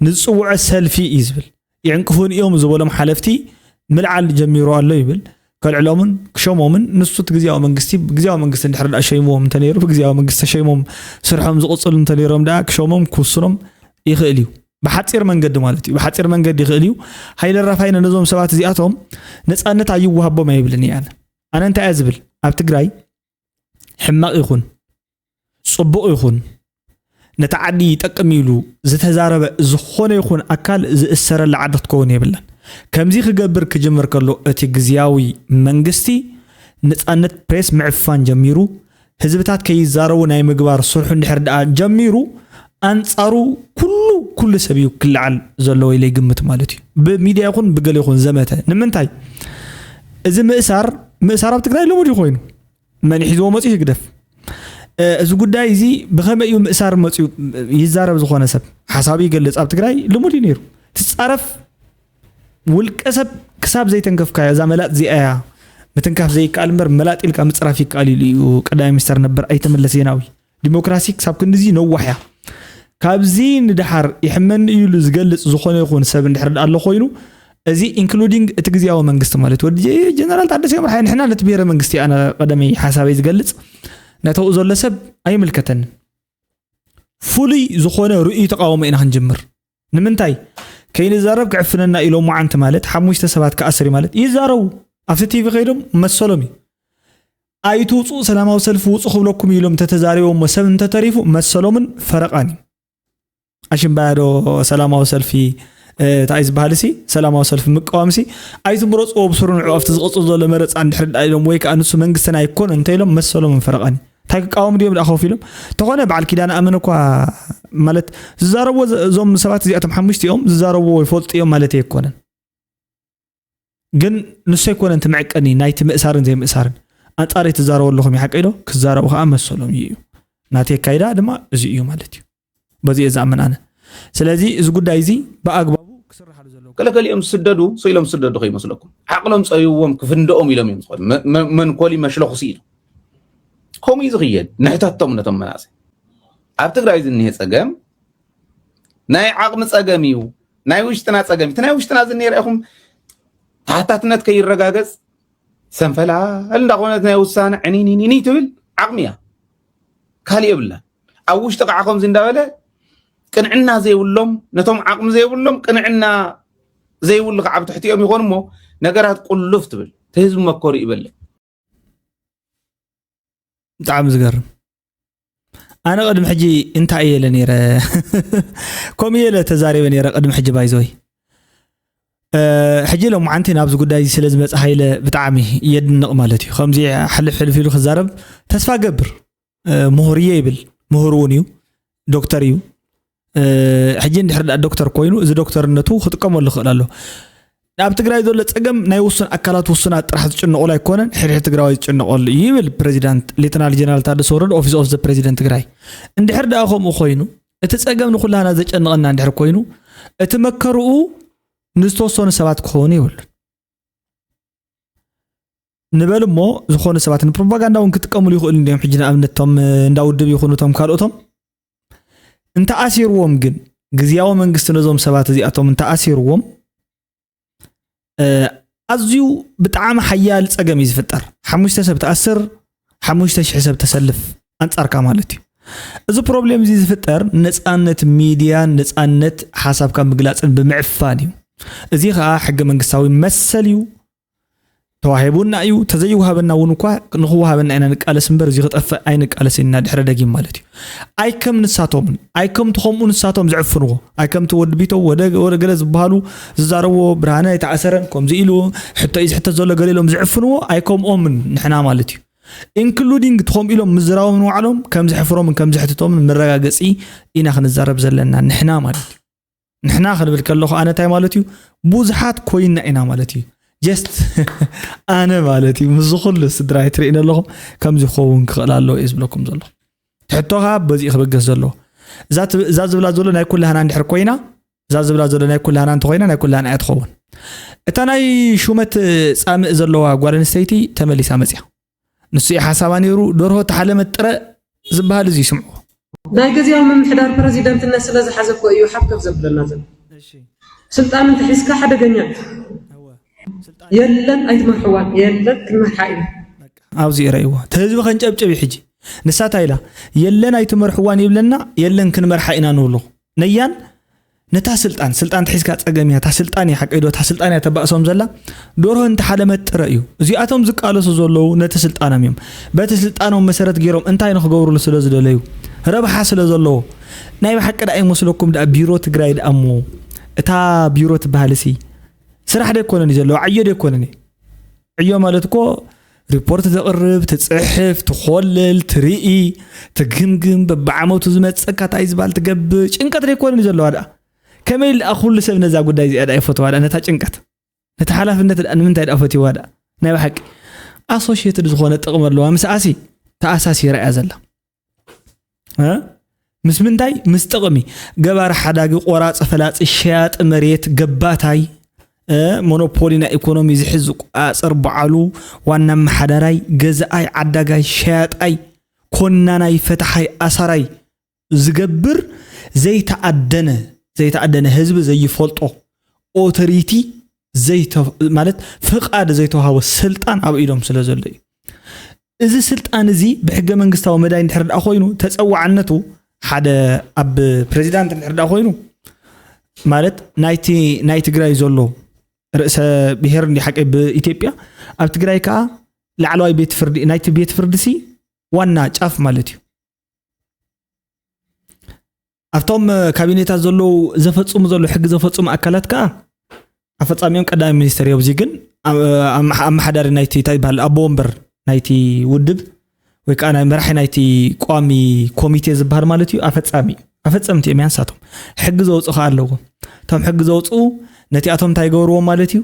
ንዝፅውዖ ሰልፊ እዩ ዝብል። ይዕንቅፉን እዮም ዝበሎም ሓለፍቲ ምልዓል ጀሚሩ ኣሎ ይብል። ከልዕሎምን ክሸሞምን ንሱ እቲ ግዝያዊ መንግስቲ ብግዝያዊ መንግስቲ እንድሕር ዳ ሸይምዎም እንተነይሩ ብግዝያዊ መንግስቲ ተሸይሞም ስርሖም ዝቕፅሉ እንተነይሮም ዳ ክሸሞም ክውስኖም ይኽእል እዩ። ብሓፂር መንገዲ ማለት እዩ። ብሓፂር መንገዲ ይኽእል እዩ። ሃይለ ራፋይነ ነዞም ሰባት እዚኣቶም ነፃነት ኣይወሃቦም ኣይብልን እየ ኣነ። ኣነ እንታይ እየ ዝብል ኣብ ትግራይ ሕማቕ ይኹን ፅቡቕ ይኹን ነቲ ዓዲ ይጠቅም ኢሉ ዝተዛረበ ዝኾነ ይኹን ኣካል ዝእሰረላ ዓዲ ክትከውን የብላን። ከምዚ ክገብር ክጅምር ከሎ እቲ ግዝያዊ መንግስቲ ነፃነት ፕሬስ ምዕፋን ጀሚሩ ህዝብታት ከይዛረቡ ናይ ምግባር ስርሑ እንድሕር ደኣ ጀሚሩ ኣንፃሩ ኩሉ ኩሉ ሰብ እዩ ክለዓል ዘለዎ ኢለ ይግምት ማለት እዩ። ብሚድያ ይኹን ብገለ ይኹን ዘመተ ንምንታይ እዚ ምእሳር ምእሳር ኣብ ትግራይ ልሙድ እዩ ኮይኑ መን ሒዝዎ መፅኡ ህግደፍ። እዚ ጉዳይ እዚ ብኸመይ እዩ ምእሳር መፅኡ ይዛረብ ዝኾነ ሰብ ሓሳቡ ይገልፅ ኣብ ትግራይ ልሙድ እዩ ነይሩ። ትፃረፍ ውልቀ ሰብ ክሳብ ዘይተንከፍካዮ እዛ መላጥ እዚኣ እያ ምትንካፍ ዘይከኣል እምበር መላጥ ኢልካ ምፅራፍ ይከኣል ኢሉ እዩ ቀዳማይ ሚኒስተር ነበር ኣይተ መለስ ዜናዊ። ዲሞክራሲ ክሳብ ክንድዚ ነዋሕ እያ። ካብዚ ንደሓር ይሕመኒ እዩ ኢሉ ዝገልፅ ዝኾነ ይኹን ሰብ እንድሕር ደኣ ኣሎ ኮይኑ እዚ ኢንክሉዲንግ እቲ ግዝያዊ መንግስቲ ማለት ወዲ ጀነራል ታደሰ የምርሓይ ንሕና ነቲ ብሄረ መንግስቲ ኣነ ቀደመይ ሓሳበይ ዝገልፅ ነተኡ ዘሎ ሰብ ኣይምልከተንን። ፍሉይ ዝኾነ ርእዩ ተቃውሞ ኢና ክንጅምር። ንምንታይ ከይንዛረብ ክዕፍነና ኢሎም መዓንቲ ማለት ሓሙሽተ ሰባት ክኣስር ማለት ይዛረቡ ኣብቲ ቲቪ ከይዶም መሰሎም እዩ። ኣይትውፁ ሰላማዊ ሰልፊ ውፁ ክብለኩም ኢሎም እንተተዛሪቦም እሞ ሰብ እንተተሪፉ መሰሎምን ፈረቓን እዩ። ኣሽምባያ ዶ ሰላማዊ ሰልፊ እንታይ ዝበሃል ሲ ሰላማዊ ሰልፊ ምቃዋም ሲ ኣይትምረፅዎ ብስሩ ንዑ ኣብቲ ዝቕፅል ዘሎ መረፃ እንድሕር ደኣ ኢሎም ወይ ከዓ ንሱ መንግስትና ኣይኮን እንተ ኢሎም መሰሎምን ፈረቓን እዩ። እንታይ ክቃወሙ ድዮም ደኣ ኮፍ ኢሎም ተኾነ በዓል ኪዳነ ኣመነ እኳ ማለት ዝዛረብዎ እዞም ሰባት እዚኣቶም ሓሙሽተ እዮም ዝዛረብዎ ይፈልጡ እዮም ማለት ኣይኮነን። ግን ንሱ ኣይኮነን እቲ መዕቀኒ ናይቲ ምእሳርን ዘይምእሳርን ኣንፃር ትዛረቡ ኣለኹም ይሓቀ ኢሎ ክዛረቡ ከዓ መሰሎም እዩ እዩ ናቲ ኣካይዳ ድማ እዚ እዩ ማለት እዩ። በዚ እየ ዝኣምን ኣነ። ስለዚ እዚ ጉዳይ እዚ ብኣግባቡ ክስርሓሉ ዘለዎ ገለገሊኦም ዝስደዱ ስኢሎም ዝስደዱ ከይመስለኩም ዓቕሎም ፀቢብዎም ክፍንደኦም ኢሎም እዮም ዝኾኑ መንኮሊ መሽለኹ ስኢሉ ከምኡ እዩ ዝኽየድ። ንሕተቶም ነቶም መናእሰይ ኣብ ትግራይ ዝኒሀ ፀገም ናይ ዓቕሚ ፀገም እዩ ናይ ውሽጥና ፀገም እቲ ናይ ውሽጥና ዝኒሀ ርኢኹም ተሓታትነት ከይረጋገፅ ሰንፈላል እንዳኾነት ናይ ውሳነ ዕኒኒኒኒ ትብል ዓቕሚ እያ። ካሊእ የብላን። ኣብ ውሽጢ ከዓ ከምዚ እንዳበለ ቅንዕና ዘይብሎም ነቶም ዓቕሚ ዘይብሎም ቅንዕና ዘይብሉ ከዓ ብትሕቲኦም ይኾኑ እሞ ነገራት ቁሉፍ ትብል እቲ ህዝቢ መኮሪ ይበልዕ። ብጣዕሚ ዝገርም። ኣነ ቅድሚ ሕጂ እንታይ እየ ኢለ ነይረ? ከምኡ እየ ኢለ ተዛሪበ ነይረ ቅድሚ ሕጂ ባይዘወይ። ሕጂ ሎማዓንቲ ናብዚ ጉዳይ እዚ ስለ ዝመፅእ ሃይለ ብጣዕሚ የድንቕ ማለት እዩ። ከምዚ ሕልፍ ሕልፍ ኢሉ ክዛረብ ተስፋ ገብር። ምሁር እየ ይብል፣ ምሁር እውን እዩ፣ ዶክተር እዩ። ሕጂ እንድሕር ደኣ ዶክተር ኮይኑ እዚ ዶክተርነቱ ክጥቀመሉ ይኽእል ኣሎ። ኣብ ትግራይ ዘሎ ፀገም ናይ ውሱን ኣካላት ውሱናት ጥራሕ ዝጭነቑሉ ኣይኮነን፣ ሕድሕድ ትግራዋይ ዝጭነቐሉ እዩ ይብል ፕሬዚዳንት ሌተናል ጀነራል ታደሰ ወረደ ኦፊስ ኦፍ ዘ ፕሬዚደንት ትግራይ። እንድሕር ደኣ ከምኡ ኮይኑ እቲ ፀገም ንኩላና ዘጨንቐና እንድሕር ኮይኑ እቲ መከርኡ ንዝተወሰኑ ሰባት ክኸውን የብሉን። ንበል እሞ ዝኾኑ ሰባት ንፕሮፓጋንዳ እውን ክጥቀምሉ ይኽእሉ እንዲዮም። ሕጂ ንኣብነት ቶም እንዳ ውድብ ይኹኑ ቶም ካልኦቶም እንተኣሲርዎም ግን ግዝያዊ መንግስቲ ነዞም ሰባት እዚኣቶም እንተኣሲርዎም ኣዝዩ ብጣዕሚ ሓያል ፀገም እዩ ዝፍጠር። ሓሙሽተ ሰብ ተኣስር፣ ሓሙሽተ ሽሕ ሰብ ተሰልፍ ኣንፃርካ ማለት እዩ። እዚ ፕሮብሌም እዚ ዝፍጠር ነፃነት ሚድያን ነፃነት ሓሳብካ ምግላፅን ብምዕፋን እዩ። እዚ ከዓ ሕገ መንግስታዊ መሰል እዩ። ተዋሂቡና እዩ። ተዘይወሃበና እውን እኳ ንኽወሃበና ኢና ንቃለስ እምበር፣ እዚ ክጠፍእ ኣይንቃለስ ኢና ድሕረ ደጊም ማለት እዩ። ኣይከም ንሳቶምን ኣይከምቲ ከምኡ ንሳቶም ዝዕፍንዎ፣ ኣይከምቲ ወዲ ቢተው ወደ ወደ ገለ ዝበሃሉ ዝዛረብዎ፣ ብርሃነ ኣይተኣሰረን ከምዚ ኢሉ ሕቶ እዩ ዝሕተት ዘሎ ገለ ኢሎም ዝዕፍንዎ ኣይከምኦምን ንሕና ማለት እዩ። ኢንክሉዲንግ ትኸም ኢሎም ምዝራቦም ንባዕሎም ከም ዝሕፍሮምን ከም ዝሕትቶምን መረጋገፂ ኢና ክንዛረብ ዘለና ንሕና ማለት እዩ። ንሕና ክንብል ከለኹ ኣነ እንታይ ማለት እዩ? ብዙሓት ኮይና ኢና ማለት እዩ። ጀስት ኣነ ማለት እዩ። ምስ ኩሉ ስድራይ ትርእይኒ ኣለኹም፣ ከምዚ ክኸውን ክኽእል ኣለዎ እየ ዝብለኩም ዘለኹ። ትሕቶኻ በዚኡ ክብገስ ዘለዎ። እዛ ት- እዛ ዝብላ ዘሎ ናይ ኩላህና እንድሕር ኮይና፣ እዛ ዝብላ ዘሎ ናይ ኩላህና እንተኾይና ናይ ኩላህና እያ ትኸውን። እታ ናይ ሹመት ጻምእ ዘለዋ ጓል ኣንስተይቲ ተመሊሳ መጽያ። ንሱ እዩ ሓሳባ ነይሩ፣ ደርሆ ተሓለመት ጥረ ዝበሃል እዚ ይስምዑ። ናይ ግዜያዊ ምምሕዳር ፕረዚደንትነት ስለ ዝሓዘ እኮ እዩ ሓብከብ ዘብለና ዘሎ። ስልጣን እንተሒዝካ ሓደገኛ እዩ። የለን ኣይትመርሕዋን፣ የለን ክንመርሓ ኢና። ኣብዚ ረእይዎ እቲ ህዝቢ ከንጨብጭብ እዩ ሕጂ። ንሳ እንታይ ኢላ? የለን ኣይትመርሕዋን ይብለና፣ የለን ክንመርሓ ኢና ንብሎ። ነያን ነታ ስልጣን፣ ስልጣን ተሒዝካ ጸገም እያ፣ እታ ስልጣን እያ ሓቀይ ዶ፣ እታ ስልጣን እያ ተባእሶም ዘላ፣ ደርሆ እንተሓለመት ጥረ እዩ። እዚኣቶም ዝቃለሱ ዘለዉ ነቲ ስልጣኖም እዮም። በቲ ስልጣኖም መሰረት ገይሮም እንታይ ንኽገብሩሉ ስለ ዝደለዩ፣ ረብሓ ስለ ዘለዎ። ናይ ብሓቂ ደኣ ይመስለኩም ደኣ ቢሮ ትግራይ ደኣ እሞ፣ እታ ቢሮ ትበሃልሲ ስራሕ ዶ ኣይኮነን እዩ ዘለዎ፣ ዕዮ ዶ ኣይኮነን እዩ? ዕዮ ማለት እኮ ሪፖርት ተቕርብ፣ ትጽሕፍ፣ ትኾልል፣ ትርኢ፣ ትግምግም፣ በብዓመቱ ዝመጸካ እንታይ ዝበሃል ትገብር፣ ጭንቀት ዶ ኣይኮነን እዩ ዘለዋ ደኣ? ከመይ ኢሉ ደኣ ኩሉ ሰብ ነዛ ጉዳይ እዚኣ ደኣ ይፈትዋ ደኣ፣ ነታ ጭንቀት፣ ነታ ሓላፍነት ደኣ ንምንታይ ደኣ ፈትይዋ ደኣ? ናይ ብሓቂ ኣሶሽየትድ ዝኾነ ጥቕሚ ኣለዋ ምስኣሲ ተኣሳሲራ እያ ዘላ። እ? ምስ ምንታይ? ምስ ጥቕሚ። ገባር ሓዳጊ፣ ቆራፂ ፈላፂ፣ ሸያጢ መሬት፣ ገባታይ፣ እ፣ ሞኖፖሊ ናይ ኢኮኖሚ ዝሕዝ ዝቆፃፀር በዓሉ ዋና ኣመሓዳራይ፣ ገዛኣይ፣ ዓዳጋይ፣ ሸያጣይ፣ ኮናናይ፣ ፈታሓይ፣ ኣሳራይ ዝገብር ዘይተኣደነ፣ ዘይተኣደነ ህዝቢ ዘይፈልጦ ኦቶሪቲ ዘይተ-፣ ማለት ፍቓድ ዘይተዋሃቦ ስልጣን ኣብ ኢዶም ስለ ዘሎ እዩ። እዚ ስልጣን እዚ ብሕገ መንግስታዊ መዳይ እንድሕር ደኣ ኮይኑ ተፀዋዕነቱ ሓደ ኣብ ፕሬዚዳንት እንድሕር ደኣ ኮይኑ ማለት ናይቲ ናይ ትግራይ ዘሎ ርእሰ ብሔር እንዲ ሓቂ ብኢትዮጵያ ኣብ ትግራይ ከዓ ላዕለዋይ ቤት ፍርዲ ናይቲ ቤት ፍርዲ ሲ ዋና ጫፍ ማለት እዩ። ኣብቶም ካቢኔታት ዘለዉ ዘፈፅሙ ዘለዉ ሕጊ ዘፈፅሙ ኣካላት ከዓ ኣፈፃሚኦም ቀዳማይ ሚኒስትር እዮም። እዚ ግን ኣመሓዳሪ ናይቲ እንታይ ይበሃል ኣቦ ወንበር ናይቲ ውድብ ወይ ከዓ ናይ መራሒ ናይቲ ቋሚ ኮሚቴ ዝበሃል ማለት እዩ ኣፈፃሚ ኣፈፀምቲ እዮም። ያንሳቶም ሕጊ ዘውፅኡ ከዓ ኣለዎም። እቶም ሕጊ ዘውፅኡ ነቲኣቶም እንታይ ይገብርዎም ማለት እዩ?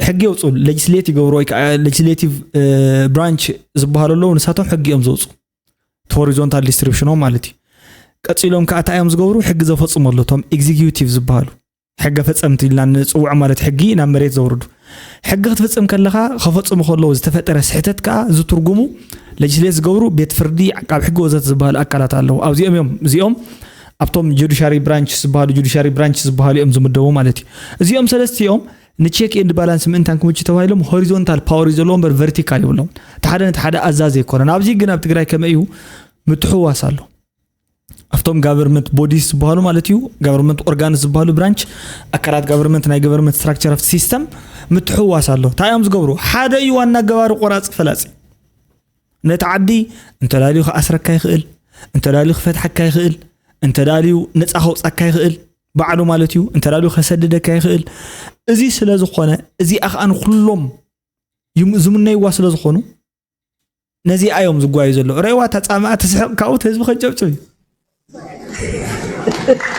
ሕጊ የውፅኡ ሌጅስሌት ይገብሩ ወይ ከዓ ሌጅስሌቲቭ ብራንች ዝበሃሉ ኣለዉ። ንሳቶም ሕጊ እዮም ዘውፅኡ ሆሪዞንታል ዲስትሪብሽኖም ማለት እዩ። ቀፂሎም ከዓ እንታይ እዮም ዝገብሩ? ሕጊ ዘፈፅሙ ኣሎ እቶም ኤግዚኪዩቲቭ ዝበሃሉ ሕገ ፈፀምቲ ኢልና ንፅውዖ ማለት ሕጊ ናብ መሬት ዘውርዱ። ሕጊ ክትፍፅም ከለካ ከፈፅሙ ከለዉ ዝተፈጠረ ስሕተት ከዓ ዝትርጉሙ ሌጅስሌት ዝገብሩ ቤት ፍርዲ፣ ዓቃብ ሕጊ ወዘተ ዝበሃሉ ኣካላት ኣለዉ። ኣብዚኦም እዮም እዚኦም ኣብቶም ጁዲሻሪ ብራንች ዝበሃሉ ጁዲሻሪ ብራንች ዝበሃሉ እዮም ዝምደቡ ማለት እዩ። እዚኦም ሰለስቲኦም ንቼክ ኤንድ ባላንስ ምእንታን ክምቹ ተባሂሎም ሆሪዞንታል ፓወር እዩ ዘለዎ እምበር ቨርቲካል ይብሎም። እቲ ሓደ ነቲ ሓደ ኣዛዚ ኣይኮነን። ኣብዚ ግን ኣብ ትግራይ ከመይ እዩ ምትሕውዋስ ኣሎ። ኣብቶም ጋቨርንመንት ቦዲስ ዝበሃሉ ማለት እዩ ጋቨርንመንት ኦርጋንስ ዝበሃሉ ብራንች ኣካላት ጋቨርንመንት ናይ ጋቨርንመንት ስትራክቸር ኦፍ ሲስተም ምትሕውዋስ ኣሎ። እንታይ እዮም ዝገብሩ? ሓደ እዩ ዋና ገባሪ ቆራፂ ፈላፂ። ነቲ ዓዲ እንተላልዩ ክኣስረካ ይኽእል፣ እንተላልዩ ክፈትሓካ ይኽእል፣ እንተላልዩ ነፃ ከውፃካ ይኽእል ባዕሉ ማለት እዩ። እንተላልዩ ከሰድደካ ይኽእል። እዚ ስለ ዝኾነ እዚኣ ከዓ ንኩሎም ይም- ዝምነይዋ ስለ ዝኾኑ ነዚኣ እዮም ዝጓዩ ዘለዉ። ረእዋ ተፃምኣ ትስሕቕ ካብኡ እቲ ህዝቢ ከጨብጭብ እዩ።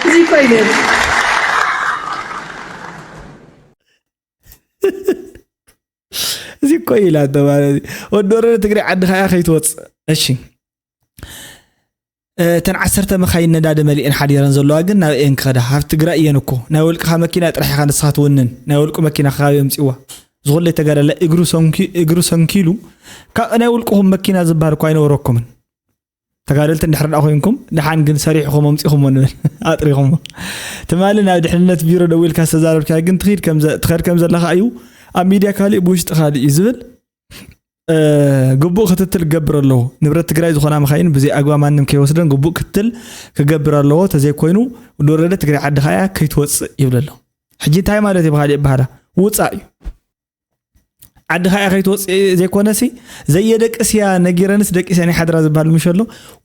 እዚ እኮ እዩ ነይሩ። እዚ እኮ እዩ ኢላ ተባለ። ወዲ ወረደ ትግራይ ዓድኻ እያ ከይትወፅእ። እሺ እተን ዓሰርተ መኻይን ነዳዲ መሊኤን ሓዲረን ዘለዋ ግን ናብ እየን ክኸዳ? ኣብ ትግራይ እየን እኮ። ናይ ውልቅኻ መኪና ጥራሕ ኢኻ ንስኻ ትውንን። ናይ ውልቁ መኪና ካበይ ኣምፂእዋ? ዝኹለይ ተጋዳላይ እግሩ ሰንኪ እግሩ ሰንኪሉ ካብ ናይ ውልቅኹም መኪና ዝበሃል እኮ ኣይነበረኩምን። ተጋደልቲ እንድሕር ደኣ ኮይንኩም ደሓን ግን ሰሪሕኹም ኣምፂኹሞ ንብል ኣጥሪኹሞ። ትማሊ ናብ ድሕንነት ቢሮ ደዊልካ ዝተዛረብካ ግን ትኺድ ከም ዘ- ትኸድ ከም ዘለኻ እዩ ኣብ ሚድያ ካሊእ ብውሽጢ ካሊእ እዩ ዝብል ግቡእ ክትትል ክገብር ኣለዎ። ንብረት ትግራይ ዝኾና መኻይን ብዘይ ኣግባብ ማንም ከይወስደን ግቡእ ክትትል ክገብር ኣለዎ። ተዘይኮይኑ ወዲ ወረደ ትግራይ ዓድኻ እያ ከይትወፅእ ይብል ኣሎ። ሕጂ እንታይ ማለት እዩ ብኻሊእ ኣበሃህላ? ውፃእ እዩ። ዓድኻ እያ ከይትወፅእ ዘይኮነሲ፣ ዘየደቅስ እያ ነጊረንስ ደቂሰን ይሓድራ ዝበሃል ምሽ ኣሎ።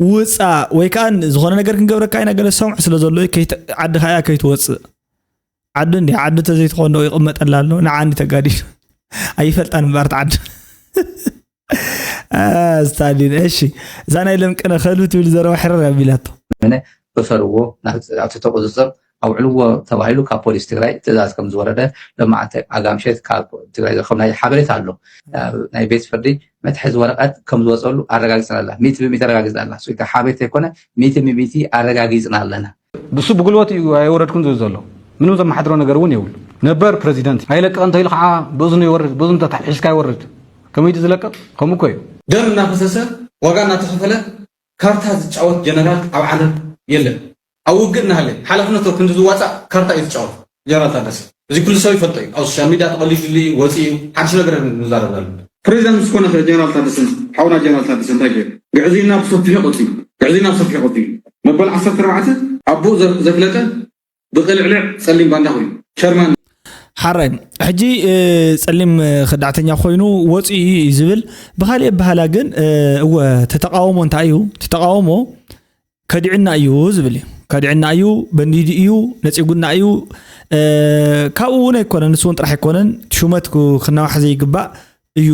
ውፃእ ወይ ከዓ ዝኾነ ነገር ክንገብረካ ኢና ገለ ሰምዑ ስለ ዘሎ እዩ፣ ከይት-፣ ዓድኻ እያ ከይትወፅእ። ዓዱ እንዲ ዓዱ ተዘይትኾን ዶ ይቕመጠላ ኣሎ? ንዓኒ ተጋዲሉ ኣይፈልጣን እምበኣር ዓዱ። ስታሊን፣ እሺ፣ እዛ ናይ ለምቅነ ከልቢ ትብል ዘረባ ሕረር ኣቢላቶ። ብፈርዎ ናብ ትሕቲ ቁፅፅር ኣውዕልዎ ተባሂሉ ካብ ፖሊስ ትግራይ ትእዛዝ ከም ዝወረደ ሎማዓንቲ ኣጋምሸት ካብ ትግራይ ዝረከብናዮ ሓበሬታ ኣሎ። ናይ ቤት ፍርዲ መትሐዚ ወረቐት ከም ዝወፀሉ ኣረጋጊፅና ኣለና። ሚእቲ ብሚእቲ ኣረጋጊፅና ኣለና። እሱ ሓበሬታ ኣይኮነ፣ ሚእቲ ብሚእቲ ኣረጋጊፅና ኣለና። ብሱ ብጉልበቱ እዩ ኣይወረድኩን ዝብል ዘሎ። ምንም ዘመሓድሮ ነገር እውን የብሉ። ነበር ፕረዚደንት ኣይለቅቕ እንተኢሉ ከዓ ብእዝኑ ይወርድ፣ ብእዝኑ ተታሒዝካ ይወርድ። ከመይ ድዩ ዝለቅቕ? ከምኡ እኮ እዩ። ደም እናፈሰሰ ዋጋ እናተኸፈለ ካርታ ዝጫወት ጀነራል ኣብ ዓለም የለን። ኣብ ውግእ እናሃለ ሓላፍነቱ ክንዲ ዝዋፃእ ካርታ እዩ ዝጫወት ጀነራል ታደሰ። እዚ ኩሉ ሰብ ይፈልጦ እዩ። ኣብ ሶሻል ሚድያ ተቐሊዱሉ እዩ፣ ወፂኡ እዩ። ሓድሽ ነገር ንዛረብ ኣለና። ፕሬዚዳንት ምስ ኮነ ኸ ጀነራል ታደሰ፣ ሓውና ጀነራል ታደሰ እንታይ ገይሩ? ግዕዝይና ብሰፊሑ ቀፂሉ። ግዕዝይና ብሰፊሑ ቀፂሉ። መበል ዓሰርተ ኣርባዕተ ኣቦኡ ዘ- ዘፍለጠ ብቕልዕልዕ ፀሊም ባንዳ ኮይኑ ሸርማን ሓራይ ሕጂ እ፣ ፀሊም እ፣ ከዳዕተኛ ኮይኑ ወፂኡ እዩ ዝብል። ብካሊእ ኣበሃላ ግን እ፣ እወ ተተቃውሞ እንታይ እዩ? ተተቃውሞ ከዲዕና እዩ ዝብል እዩ። ከዲዕና እዩ፣ በንዲዱ እዩ፣ ነፂጉና እዩ። እ፣ ካብኡ እውን ኣይኮነን፣ ንሱ እውን ጥራሕ ኣይኮነን፣ እቲ ሹመት ክናዋሕ ዘይግባእ እዩ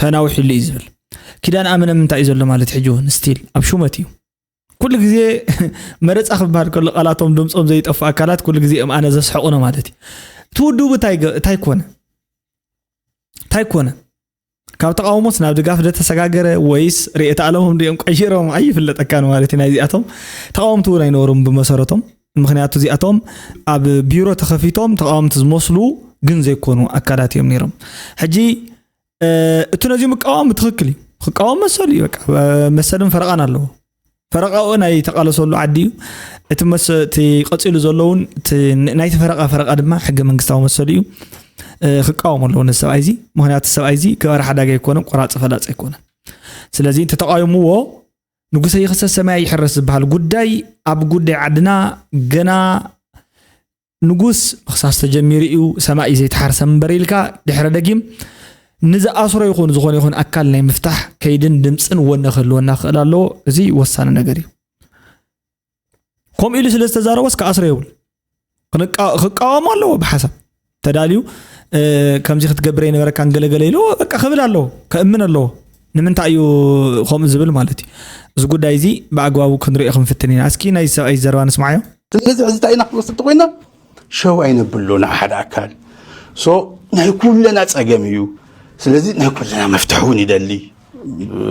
ተናዊሕሉ እዩ ዝብል። ኪዳን ኣመነ ምንታይ እዩ ዘሎ ማለት ሕጂ እውን ስቲል ኣብ ሹመት እዩ። ኩሉ ግዜ መረፃ ክበሃል ከሎ ቃላቶም ድምፆም ዘይጠፉ ኣካላት ኩሉ ግዜ እዮም ኣነ ዘስሕቑነ ማለት እዩ። እቲ ውድቡ እንታይ ገ- እንታይ ኮነ እንታይ ኮነ ካብ ተቃውሞስ ናብ ድጋፍ ዶ ተሰጋገረ ወይስ ርእየተ ኣለሞም ድኦም ቀይሮም ኣይፍለጠካን ማለት እዩ። ናይዚኣቶም ተቃወምቲ እውን ኣይነበሩም ብመሰረቶም። ምክንያቱ እዚኣቶም ኣብ ቢሮ ተኸፊቶም ተቃወምቲ ዝመስሉ ግን ዘይኮኑ ኣካላት እዮም ነይሮም። ሕጂ እቲ ነዚ ምቃወም ትኽክል እዩ። ክቃወም መሰሉ እዩ። በቃ መሰልን ፈረቓን ኣለዎ። ፈረቓኡ ናይ ተቃለሰሉ ዓዲ እዩ። እቲ መሰ እቲ ቀፂሉ ዘለውን ናይቲ ፈረቓ ፈረቓ ድማ ሕገ መንግስታዊ መሰሉ እዩ። ክቃወም ኣለዎ ነዚ ሰብኣይ እዚ። ምክንያቱ ሰብኣይ እዚ ገባሪ ሓዳግ ኣይኮነን፣ ቆራፂ ፈላፂ ኣይኮነን። ስለዚ እንተተቃወምዎ ንጉሰ ይኽሰስ ሰማይ ይሕረስ ዝበሃል ጉዳይ ኣብ ጉዳይ ዓድና ገና ንጉስ ምኽሳስ ተጀሚሩ እዩ፣ ሰማይ እዩ ዘይተሓርሰ እምበር ኢልካ ድሕረ ደጊም ንዝኣስሮ ይኹን ዝኾነ ይኹን ኣካል ናይ ምፍታሕ ከይድን ድምፅን ወነ ክህልወና ክኽእል ኣለዎ። እዚ ወሳኒ ነገር እዩ። ከምኡ ኢሉ ስለ ዝተዛረቦስ ክኣስሮ የብሉ። ክንቃ- ክቃወሞ ኣለዎ ብሓሳብ ተዳልዩ እ፣ ከምዚ ክትገብር ኣይነበረካን ገለገለ ኢሉ በቃ ክብል ኣለዎ፣ ከእምን ኣለዎ። ንምንታይ እዩ ከምኡ ዝብል ማለት እዩ። እዚ ጉዳይ እዚ ብኣግባቡ ክንሪኦ ክንፍትን ኢና። እስኪ ናይ ሰብኣይ ዘረባ ንስማዓዮ። ስለዚ ሕዚ እንታይ ኢና ክንወስድ ተኮይና ሸው ኣይነብሎ ናብ ሓደ ኣካል ሶ ናይ ኩለና ፀገም እዩ። ስለዚ ናይ ኩለና መፍትሒ እውን ይደሊ።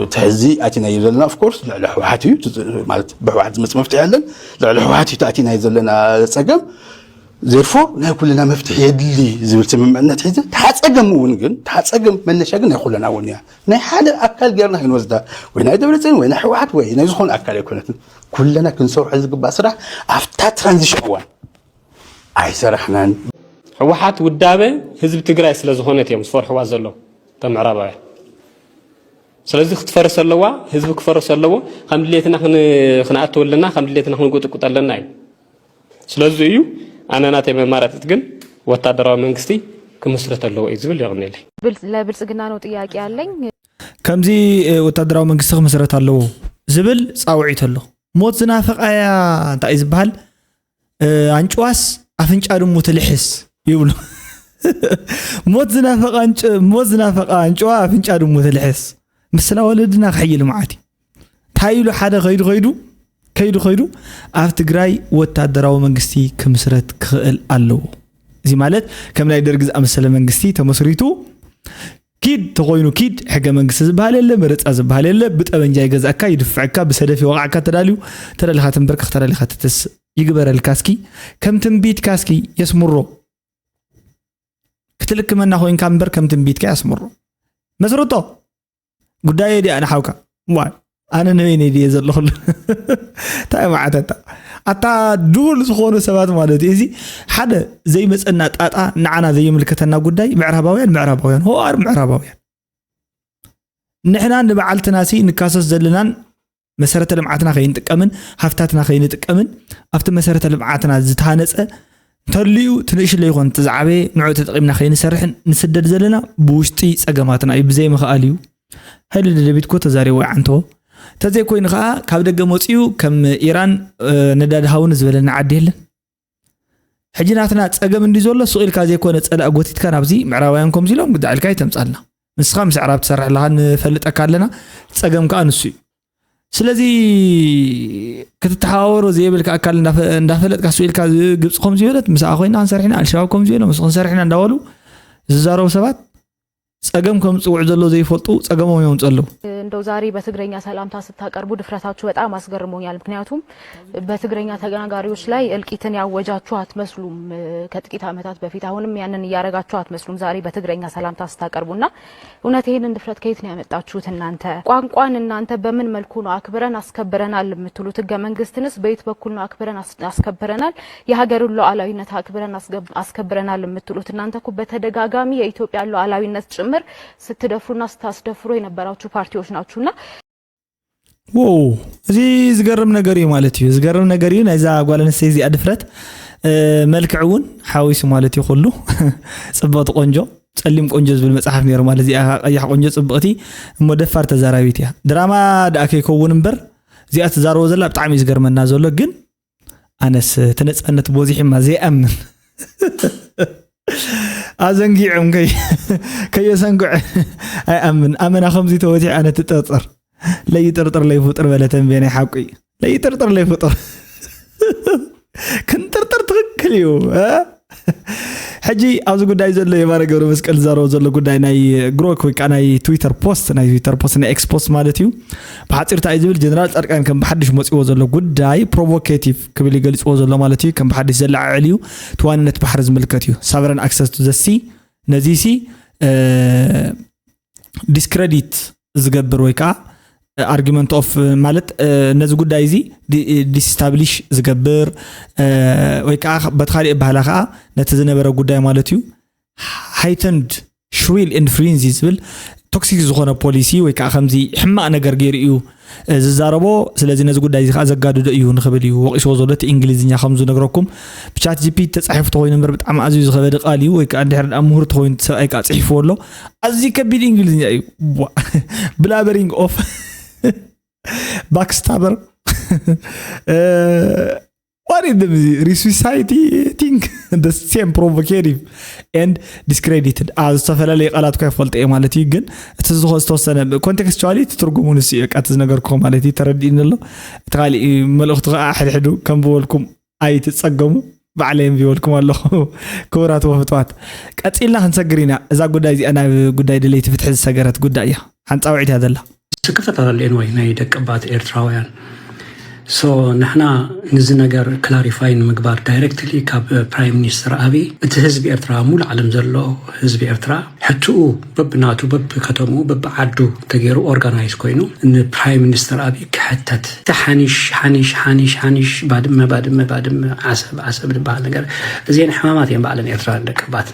እቲ ሕዚ ኣቲናዮ ዘለና ኦፍኮርስ ልዕሊ ህወሓት እዩ ማለት ብህወሓት ዝመፅ መፍትሒ ኣለን። ልዕሊ ህወሓት እዩ ኣቲናዮ ዘለና ፀገም ዘርፎ ናይ ኩልና መፍትሒ የድሊ ዝብል ስምምዕነት ሒዘ ተሓፀገም እውን ግን ተሓፀገም መነሻ ግን ናይ ኩለና እውን እያ። ናይ ሓደ ኣካል ጌርና ክንወስዳ ወይ ናይ ደብረፅን ወይ ናይ ህወሓት ወይ ናይ ዝኾነ ኣካል ኣይኮነትን። ኩለና ክንሰርሖ ዝግባእ ስራሕ ኣብታ ትራንዚሽን እዋን ኣይሰራሕናን። ህወሓት ውዳበ ህዝቢ ትግራይ ስለ ዝኾነት እዮም ዝፈርሕዋ ዘለዉ እቶም ምዕራባውያን። ስለዚ ክትፈርስ ኣለዋ፣ ህዝቢ ክፈርስ ኣለዎ። ከም ድሌትና ክን- ክንኣቱ ኣለና፣ ከም ድሌትና ክንጉጥቁጥ ኣለና እዩ። ስለዚ እዩ ኣነ ናተይ መማረፂት ግን ወታደራዊ መንግስቲ ክምስረት ኣለዎ እዩ ዝብል። የቕንየለይ። ለብልጽግና ነው ጥያቄ ያለኝ። ከምዚ እ፣ ወታደራዊ መንግስቲ ክምስረት ኣለዎ ዝብል ፃውዒት ኣሎ። ሞት ዝናፈቃያ እንታይ እዩ ዝበሃል? ኣንጭዋስ ኣፍንጫ ድሙ ትልሕስ ይብሉ። ሞት ዝናፈቃ ኣንጭ- ሞት ዝናፈቃ ኣንጭዋ ኣፍንጫ ድሙ ትልሕስ። ምስላ ወለድና ክሕይል መዓት እዩ። እንታይ ኢሉ ሓደ ከይዱ ከይዱ ከይዱ ከይዱ ኣብ ትግራይ ወታደራዊ መንግስቲ ክምስረት ክኽእል ኣለዎ። እዚ ማለት ከም ናይ ደርጊ ዝኣመሰለ መንግስቲ ተመስሪቱ ኪድ ተኮይኑ ኪድ ሕገ መንግስቲ ዝበሃል የለ፣ መረፃ ዝበሃል የለ፣ ብጠበንጃ ይገዝኣካ፣ ይድፍዐካ፣ ብሰደፍ ይወቕዓካ፣ ተዳልዩ ተደሊኻ ትንበርከኽ፣ ተደሊኻ ትትስ ይግበረልካ። እስኪ ከም ትንቢትካ እስኪ የስምሮ። ክትልክመና ኮይንካ እምበር ከም ትንቢትካ የስምሮ። መስርቶ ጉዳየ ዲኣ ንሓውካ። ዋይ ኣነ ንበይነይ ድየ ዘለኹሉ እንታይ መዓተታ ኣታ ድሁል ዝኾኑ ሰባት ማለት እዩ። እዚ ሓደ ዘይመፀና ጣጣ ንዓና ዘይምልከተና ጉዳይ ምዕራባውያን ምዕራባውያን ሆኣር ምዕራባውያን ንሕና ንበዓልትና ሲ ንካሰስ ዘለናን መሰረተ ልምዓትና ከይንጥቀምን ሃፍታትና ከይንጥቀምን ኣብቲ መሰረተ ልምዓትና ዝተሃነፀ እንተልዩ እቲ ንእሽለ ይኾን እቲ ዝዓበየ ንዑ ተጠቒምና ከይንሰርሕን ንስደድ ዘለና ብውሽጢ ጸገማትና እዩ፣ ብዘይ ምኽኣል እዩ። ሃይለ ደደቢት እኮ ተዛሪቦ ይዓንተዎ። እንተዘይኮይኑ ከዓ ካብ ደገ መፂኡ ከም ኢራን ነዳዲ ሃውኒ ዝበለና ዓዲ የለን። ሕጂ ናትና ጸገም እንዲ ዘሎ ሱቕ ኢልካ ዘይኮነ ጸላእ ጎቲትካ ናብዚ ምዕራባውያን ከምዚ ኢሎም ግዳ ኢልካ ይተምጻልና። ንስኻ ምስ ኣዕራብ ትሰርሕ ኣለኻ ንፈልጠካ ኣለና። ጸገም ከዓ ንሱ እዩ። ስለዚ ክትተሓዋወሮ ዘይብልካ ኣካል እንዳፈለጥካ ሱቕ ኢልካ ግብፂ ከምዚ በለት፣ ምስኣ ኮይና ክንሰርሕ ኢና፣ ኣልሸባብ ከምዚ በለ፣ ምስ ክንሰርሕ ኢና እንዳበሉ ዝዛረቡ ሰባት ጸገም ከምፅውዕ ዘሎ ዘይፈልጡ ጸገሞም እዮም ጸለዉ። እንደው ዛሬ በትግረኛ ሰላምታ ስታቀርቡ ድፍረታችሁ በጣም አስገርሞኛል። ምክንያቱም በትግረኛ ተናጋሪዎች ላይ እልቂትን ያወጃችሁ አትመስሉም። ከጥቂት ዓመታት በፊት አሁንም ያንን እያረጋችሁ አትመስሉም። ዛሬ በትግረኛ ሰላምታ ስታቀርቡና እውነት ይህንን ድፍረት ከየት ነው ያመጣችሁት እናንተ? ቋንቋን እናንተ በምን መልኩ ነው አክብረን አስከብረናል የምትሉት? ህገ መንግስትንስ በየት በኩል ነው አክብረን አስከብረናል? የሀገርን ሉዓላዊነት አክብረን አስከብረናል የምትሉት እናንተ እኮ በተደጋጋሚ የኢትዮጵያ ሉዓላዊነት ጭምር ስትደፍሩና ስታስደፍሩ የነበራችሁ ፓርቲዎች ናችሁና ዎ እዚ ዝገርም ነገር እዩ ማለት እዩ። ዝገርም ነገር እዩ ናይዛ ጓል ኣንስተይቲ እዚኣ ድፍረት፣ መልክዕ እውን ሓዊሱ ማለት እዩ። ኩሉ ጽብቕቲ ቆንጆ፣ ጸሊም ቆንጆ ዝብል መጽሓፍ ነይሩ ማለት እዚኣ ቀያሕ ቆንጆ ጽብቕቲ እሞ ደፋር ተዛራቢት እያ። ድራማ ደኣ ከይከውን እምበር እዚኣ ትዛረቦ ዘላ ብጣዕሚ እዩ ዝገርመና ዘሎ። ግን ኣነስ እቲ ነጻነት በዚሕማ ዘይኣምን ኣዘንጊዖም ከይ ከየሰንግዐ ኣይኣምን ኣመና ከምዚ ተወዚሕ ኣነ ትጥርጥር ለይጥርጥር ለይፍጡር በለ ተንቤ ናይ ሓቁ ለይጥርጥር ለይፍጡር ክንጥርጥር ትኽክል እዩ። ሕጂ ኣብዚ ጉዳይ ዘሎ የማነ ገብረ መስቀል ዝዛረቦ ዘሎ ጉዳይ ናይ ግሮክ ወይ ከዓ ናይ ትዊተር ፖስት ናይ ትዊተር ፖስት ናይ ኤክስ ፖስት ማለት እዩ። ብሓፂር እንታይ ዝብል ጀነራል ፃድቃን ከም ብሓድሽ መፅዎ ዘሎ ጉዳይ ፕሮቮኬቲቭ ክብል ይገልፅዎ ዘሎ ማለት እዩ። ከም ብሓድሽ ዘለዓዕል እዩ። እቲ ዋንነት ባሕሪ ዝምልከት እዩ። ሳቨረን ኣክሰስ ቱ ዘ ሲ ነዚ ሲ ዲስክረዲት ዝገብር ወይ ከዓ ኣርጊመንት ኦፍ ማለት ነዚ ጉዳይ እዚ ዲስታብሊሽ ዝገብር ወይ ከዓ በቲ ካሊእ ባህላ ከዓ ነቲ ዝነበረ ጉዳይ ማለት እዩ ሃይተንድ ሽሪል ኤንድ ፍሪንዚ ዝብል ቶክሲክ ዝኾነ ፖሊሲ ወይ ከዓ ከምዚ ሕማቕ ነገር ገይሩ እዩ ዝዛረቦ። ስለዚ ነዚ ጉዳይ እዚ ከዓ ዘጋድዶ እዩ ንኽብል እዩ ወቒስዎ ዘሎ። እቲ እንግሊዝኛ ከም ዝነግረኩም ብቻት ጂፒቲ ተፃሒፉ ተኮይኑ እምበር ብጣዕሚ ኣዝዩ ዝኸበደ ቃል እዩ። ወይ ከዓ እንድሕር ደኣ ምሁር ተኮይኑ እቲ ሰብኣይ ከዓ ፅሒፍዎ ኣሎ። ኣዝዩ ከቢድ እንግሊዝኛ እዩ። ብላበሪንግ ኦፍ ባክስታበር ዋሪ ሪሱሳይቲንግ ሴም ፕሮቮኬቲቭ ኤንድ ዲስክሬዲትድ ኣብ ዝተፈላለየ ቃላት እኳ ይፈልጦ እየ ማለት እዩ። ግን እቲ ዝኾ ዝተወሰነ ኮንቴክስቹዋሊ እቲ ትርጉሙ ንሱ እዩ። በቃ እቲ ዝነገርኩኹም ማለት እዩ ተረዲእኒ ኣሎ። እቲ ካሊእ መልእኽቱ ከዓ ሕድሕዱ ከም ዝበልኩም ኣይትፀገሙ። ባዕለይ እንብበልኩም ኣለኹ። ክቡራት ወፍትዋት ቀፂልና ክንሰግር ኢና። እዛ ጉዳይ እዚኣ ናብ ጉዳይ ደለይቲ ፍትሒ ዝሰገረት ጉዳይ እያ። ሓንፃውዒት እያ ዘላ። ስክፍታት ኣለየን ወይ ናይ ደቂ ባት ኤርትራውያን ሶ ንሕና ንዚ ነገር ክላሪፋይ ንምግባር ዳይረክትሊ ካብ ፕራይም ሚኒስትር ኣብይ እቲ ህዝቢ ኤርትራ ሙሉ ዓለም ዘሎ ህዝቢ ኤርትራ ሕትኡ በብናቱ በብከተምኡ በብዓዱ ተገይሩ ኦርጋናይዝ ኮይኑ ንፕራይም ሚኒስተር ኣብይ ክሕተት እቲ ሓኒሽ ሓኒሽ ሓኒሽ ሓኒሽ ባድመ ባድመ ባድመ ዓሰብ ዓሰብ ዝበሃል ነገር እዚአን ሕማማት እየን ባዕለን ኤርትራውያን ደቀባት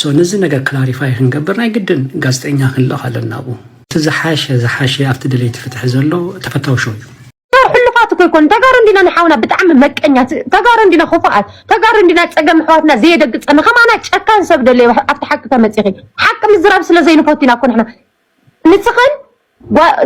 so ነዚ ነገር ክላሪፋይ ክንገብር ናይ ግድን ጋዜጠኛ ክንልእኽ ኣለና ኣብኡ እቲ ዝሓሸ ዝሓሸ ኣብቲ ደለይቲ ፍትሒ ዘሎ ተፈታዊ ሾው እዩ ሕሉፋት እኮ ይኮኑ ተጋሩ እንዲና ንሓውና ብጣዕሚ መቀኛት ተጋሩ እንዲና ክፉኣት ተጋሩ እንዲና ፀገም ኣሕዋትና ዘየደግፀና ከማና ጨካን ሰብ ደለየ ኣብቲ ሓቂ ተመፂኺ ሓቂ ምዝራብ ስለ ዘይንፈቱ ኢና እኮ ንሕና ንስኽን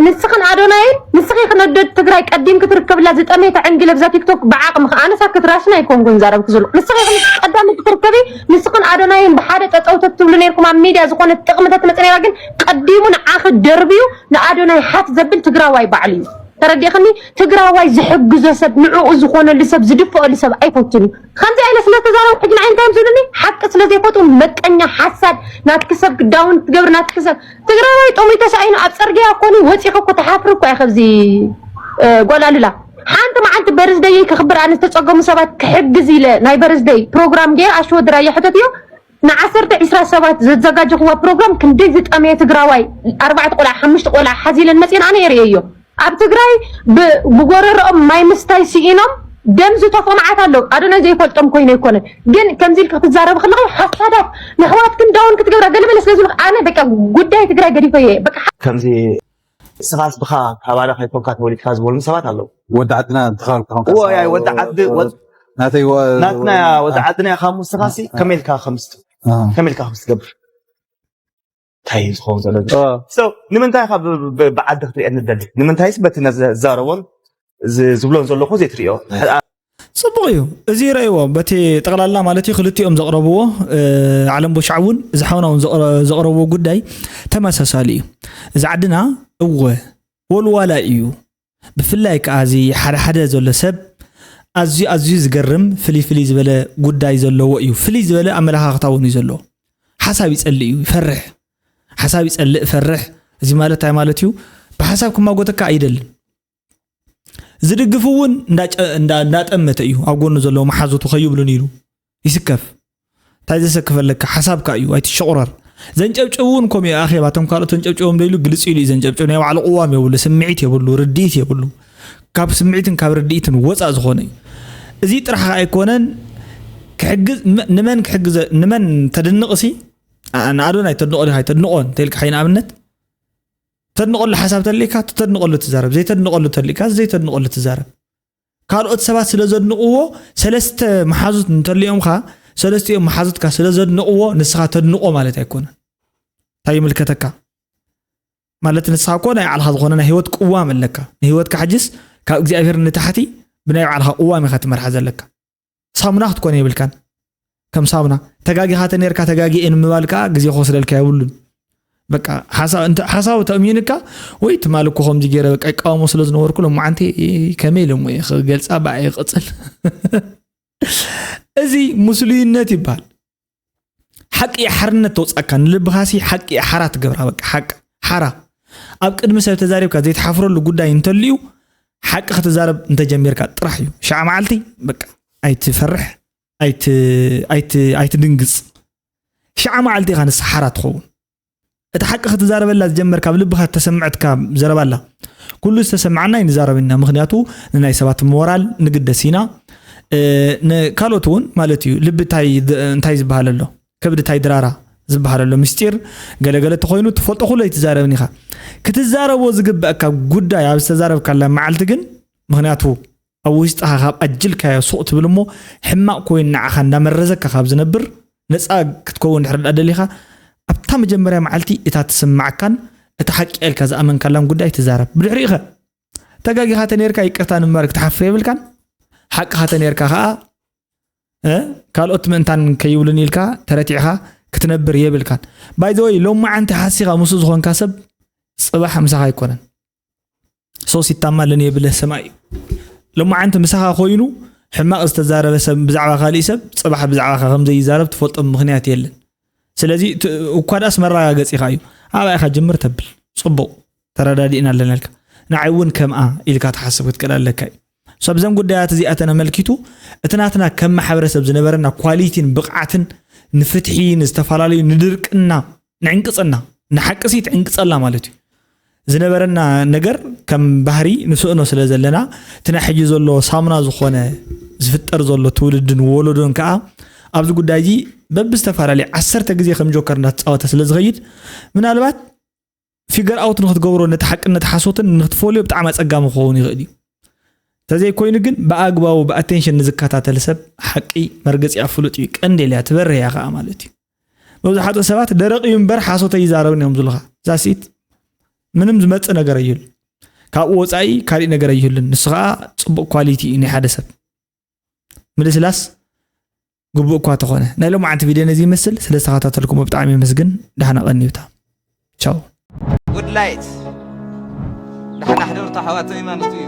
ንስኽን ኣዶናይን ንስኺ ክነደድ ትግራይ ቀዲም ክትርከብላ ዝጠመየ ተዕንግለ ብዛ ቲክቶክ ብዓቕሚ ከኣነሳ ክትራሽና ኣይኮንኩን ዛረብክ ዘሎ ንስኺ ቀዳሚ ክትርከቢ ንስኽን ኣዶናይን ብሓደ ጠጠው ተትብሉ ነርኩም ኣብ ሚድያ ዝኾነ ጥቕሚ ተትመፅ ነራ ግን ቀዲሙ ንዓኺ ደርብዩ ንኣዶናይ ሓት ዘብል ትግራዋይ ባዕሉ እዩ ተረዲእኽኒ ትግራዋይ ዝሕግዞ ሰብ ንዕኡ ዝኾነሉ ሰብ ዝድፍኦሉ ሰብ ኣይፈቱን እዩ ከምዚ ኢለ ስለተዛረቡ ሕጂ ንዓይ እንታይ ዝብሉኒ ሓቂ ስለዘይፈጡ መቀኛ ሓሳድ ናትኪ ሰብ ክዳውን ትገብር ናትኪ ሰብ ትግራዋይ ጠሙይ ተሳኢኑ ኣብ ፅርግያ ኮኒ ወፂኺ እኮ ተሓፍሪ እኮ ኢኺ ኣብዚ ጓላልላ ሓንቲ መዓልቲ በርዝደይ ክኽብር ኣነ ዝተፀገሙ ሰባት ክሕግዝ ኢለ ናይ በርዝደይ ፕሮግራም ገይረ ኣሽወድራ የሕተት እዮ ንዓሰርተ ዒስራ ሰባት ዘዘጋጀኽዋ ፕሮግራም ክንደይ ዝጠመየ ትግራዋይ ኣርባዕተ ቆልዓ ሓሙሽተ ቆልዓ ሓዚለን መፅየን ኣነ የርእየዮ ኣብ ትግራይ ብጎረረኦም ማይ ምስታይ ስኢኖም ደም ዝተፍኡ መዓት ኣለዉ ኣዶናይ ዘይፈልጦም ኮይኑ ኣይኮነን ግን ከምዚ ኢልካ ክትዛረቢ ከለኺ ሓሳዳት ንኣሕዋትክን ዳውን ክትገብራ ገለመለ ስለ ዝብልክ ኣነ በቃ ጉዳይ ትግራይ ገዲፈዮ እየ በቃ ከምዚ ንስኻስ ብኻ ካባና ከይኮንካ ተወሊድካ ዝበሉኒ ሰባት ኣለዉ ወዲ ዓድና እንተኻልካ ወዲ ዓዲ ናተይ ወ- ናትና ወዲ ዓድና ኢኻ ምስኻሲ ከመይ ኢልካ ከምስት አ፣ ከመይ ኢልካ ከምስት ትገብር እንታይ እዩ ዝኸውን ዘሎ አ፣ so ንምንታይ ኢኻ ብ- ብ- ብዓዲ ክትሪኦ ንደሊ ንምንታይስ በቲ ነዘ- ዝዛረቦን ዝ- ዝብሎን ዘለኹ ዘይትሪኦ ጽቡቕ እዩ። እዚ ይረእይዎ በቲ ጠቕላላ ማለት እዩ ክልቲኦም ዘቕረብዎ እ፣ ዓለም ቦሻዕ እውን እዚ ሓውና እውን ዘቕረ- ዘቕረብዎ ጉዳይ ተመሳሳሊ እዩ። እዚ ዓድና እወ ወልዋላ እዩ። ብፍላይ ከዓ እዚ ሓደ ሓደ ዘሎ ሰብ ኣዝዩ ኣዝዩ ዝገርም ፍልይ ፍልይ ዝበለ ጉዳይ ዘለዎ እዩ። ፍልይ ዝበለ ኣመለኻኽታ እውን እዩ ዘለዎ። ሓሳብ ይጸልእ እዩ፣ ይፈርሕ። ሓሳብ ይጸልእ፣ ይፈርሕ። እዚ ማለት እንታይ ማለት እዩ? ብሓሳብ ክማጎተካ ኣይደልን። ዝድግፍ እውን እንዳጨ- እንዳ- እንዳጠመተ እዩ ኣብ ጎኑ ዘለዉ መሓዙቱ ከይብሉን ኢሉ ይስከፍ። እንታይ ዘሰክፈለካ ሓሳብካ እዩ፣ ኣይትሸቑረር። ዘንጨብጭቡ እውን ከምኡ እዩ። ኣኼባ እቶም ካልኦት ተንጨብጭቦም ደይሉ ግልጽ ኢሉ እዩ ዘንጨብጭቡ። ናይ ባዕሉ ቅዋም የብሉ፣ ስምዒት የብሉ፣ ርድኢት የብሉ። ካብ ስምዒትን ካብ ርድኢትን ወፃእ ዝኾነ እዩ። እዚ ጥራሕ ከዓ ኣይኮነን ክሕግዝ ም- ንመን ክሕግዘ ንመን ተድንቕ ሲ ንኣዶ ናይ ተድንቆ ዲኻ ኣይተድንቆን እንተኢልካ ሓይ ንኣብነት ተድንቐሉ ሓሳብ ተልካ ተድንቐሉ ትዛረብ ዘይተድንቐሉ ተልካ ዘይተድንቐሉ ትዛረብ ካልኦት ሰባት ስለ ዘድንቕዎ ሰለስተ መሓዙት እንተልዮምካ ሰለስቲኦም መሓዙትካ ስለ ዘድንቕዎ ንስኻ ተድንቆ ማለት ኣይኮነን እንታይ ይምልከተካ ማለት ንስኻ እኮ ናይ ባዕልኻ ዝኾነ ናይ ህይወት ቅዋም ኣለካ ንህይወትካ ሕጅስ ካብ እግዚኣብሔር ንታሕቲ ብናይ ባዕልኻ ቅዋም ኢኻ ትመርሓ ዘለካ ሳሙና ክትኮን የብልካን ከም ሳሙና ተጋጊኻ ተነርካ ተጋጊ እየ ንምባል ከዓ ግዜ ክወስደልካ የብሉን በቃ ሓሳዊ ተእሚንካ ወይ ትማል እኮ ከምዚ ገይረ በቃ ይቃወሞ ስለ ዝነበርኩ ሎማዓንቲ ከመይ ኢለ እሞ እየ ክገልፃ ብኣ ይቅፅል እዚ ሙስሉይነት ይበሃል ሓቂ ሓርነት ተውፃካ ንልብኻሲ ሓቂ ሓራ ትገብራ በቃ ሓቂ ሓራ ኣብ ቅድሚ ሰብ ተዛሪብካ ዘይትሓፍረሉ ጉዳይ እንተልዩ ሓቂ ክትዛረብ እንተጀሚርካ ጥራሕ እዩ ሻዓ መዓልቲ በቃ ኣይትፈርሕ ኣይትድንግፅ ሻዓ መዓልቲ ኢኻ ንስሓራ ትኸውን እቲ ሓቂ ክትዛረበላ ዝጀመርካ ኣብ ልብኻ ተሰምዐትካ ዘረባላ ኩሉ ዝተሰምዓና ይንዛረብ ኢና ምክንያቱ ንናይ ሰባት ሞራል ንግደስ ኢና ካልኦት እውን ማለት እዩ ልቢ እንታይ ዝበሃል ኣሎ ከብዲ እንታይ ድራራ ዝበሃል ኣሎ ምስጢር ገለገለ ተኮይኑ ትፈልጦ ኩሉ ኣይትዛረብን ኢኻ ክትዛረቦ ዝግበአካ ጉዳይ ኣብ ዝተዛረብካላ መዓልቲ ግን ምክንያቱ ኣብ ውሽጥኻ ካብ ኣጅልካዮ ሱቕ ትብል እሞ ሕማቕ ኮይኑ ንዓኻ እንዳመረዘካ ካብ ዝነብር ነፃ ክትከውን ድሕር ዳ ደሊኻ ኣብታ መጀመርያ መዓልቲ እታ ትስማዓካን እታ ሓቂ ኢልካ ዝኣመንካላን ጉዳይ ትዛረብ ብድሕሪኡ ኸ ተጋጊኻ ተነርካ ይቅርታ ንምባል ክትሓፍር የብልካን ሓቅኻ ተነርካ ኸዓ ካልኦት ምእንታን ከይብሉን ኢልካ ተረቲዕኻ ክትነብር የብልካን ባይዘወይ ሎማዓንቲ ሓሲኻ ምስኡ ዝኾንካ ሰብ ፅባሕ ምሳኻ ኣይኮነን ሶስ ይታማልን የብለ ሰማይ እዩ። ሎማዓንቲ ምሳኻ ኮይኑ ሕማቕ ዝተዛረበ ሰብ ብዛዕባ ካሊእ ሰብ ፅባሕ ብዛዕባኻ ከም ዘይዛረብ ትፈልጦ ምኽንያት የለን። ስለዚ እኳ ዳኣስ መረጋገፂኻ እዩ። ኣባይኻ ጅምር ተብል ፅቡቕ ተረዳዲእና ኣለና ኢልካ ንዓይ እውን ከምኣ ኢልካ ትሓስብ ክትክእል ኣለካ እዩ። ሰብዘን ጉዳያት እዚኣተን ኣመልኪቱ እቲ ናትና ከም ማሕበረሰብ ዝነበረና ኳሊቲን ብቕዓትን ንፍትሒ ንዝተፈላለዩ ንድርቅና ንዕንቅፀና ንሓቂ ሲ ትዕንቅፀላ ማለት እዩ ዝነበረና ነገር ከም ባህሪ ንስእኖ ስለ ዘለና እቲ ናይ ሕጂ ዘሎ ሳሙና ዝኾነ ዝፍጠር ዘሎ ትውልድን ወለዶን ከዓ ኣብዚ ጉዳይ እዚ በብዝተፈላለየ ዓሰርተ ግዜ ከም ጆከር እናተፃወተ ስለ ዝኸይድ ምናልባት ፊገር ኣውት ንክትገብሮ ነቲ ሓቅን ነቲ ሓሶትን ንክትፈልዮ ብጣዕሚ ኣፀጋሚ ክኸውን ይኽእል እዩ ተዘይኮይኑ ግን ብኣግባቡ ብኣቴንሽን ንዝከታተል ሰብ ሓቂ መርገፂኣ ፍሉጥ እዩ ቀንዴል እያ ትበርህ እያ ከዓ ማለት እዩ መብዛሕትኡ ሰባት ደረቕ እዩ እምበር ሓሶት ኣይዛረብን እዮም ዝብሉኻ that's it ምንም ዝመፅእ ነገር ኣይህሉን ካብኡ ወፃኢ ካሊእ ነገር ኣይህሉን ንሱ ከዓ ፅቡቕ ኳሊቲ እዩ ናይ ሓደ ሰብ ምልስላስ ግቡእ እኳ ተኾነ ናይ ሎማዓንቲ ቪድዮ ነዚ ይመስል ስለ ዝተኸታተልኩሞ ብጣዕሚ የመስግን ዳሕና ቀንዩታ ቻው ጉድ ላይት ዳሕና ሕደሩ ተሓዋተይ ማለት እዩ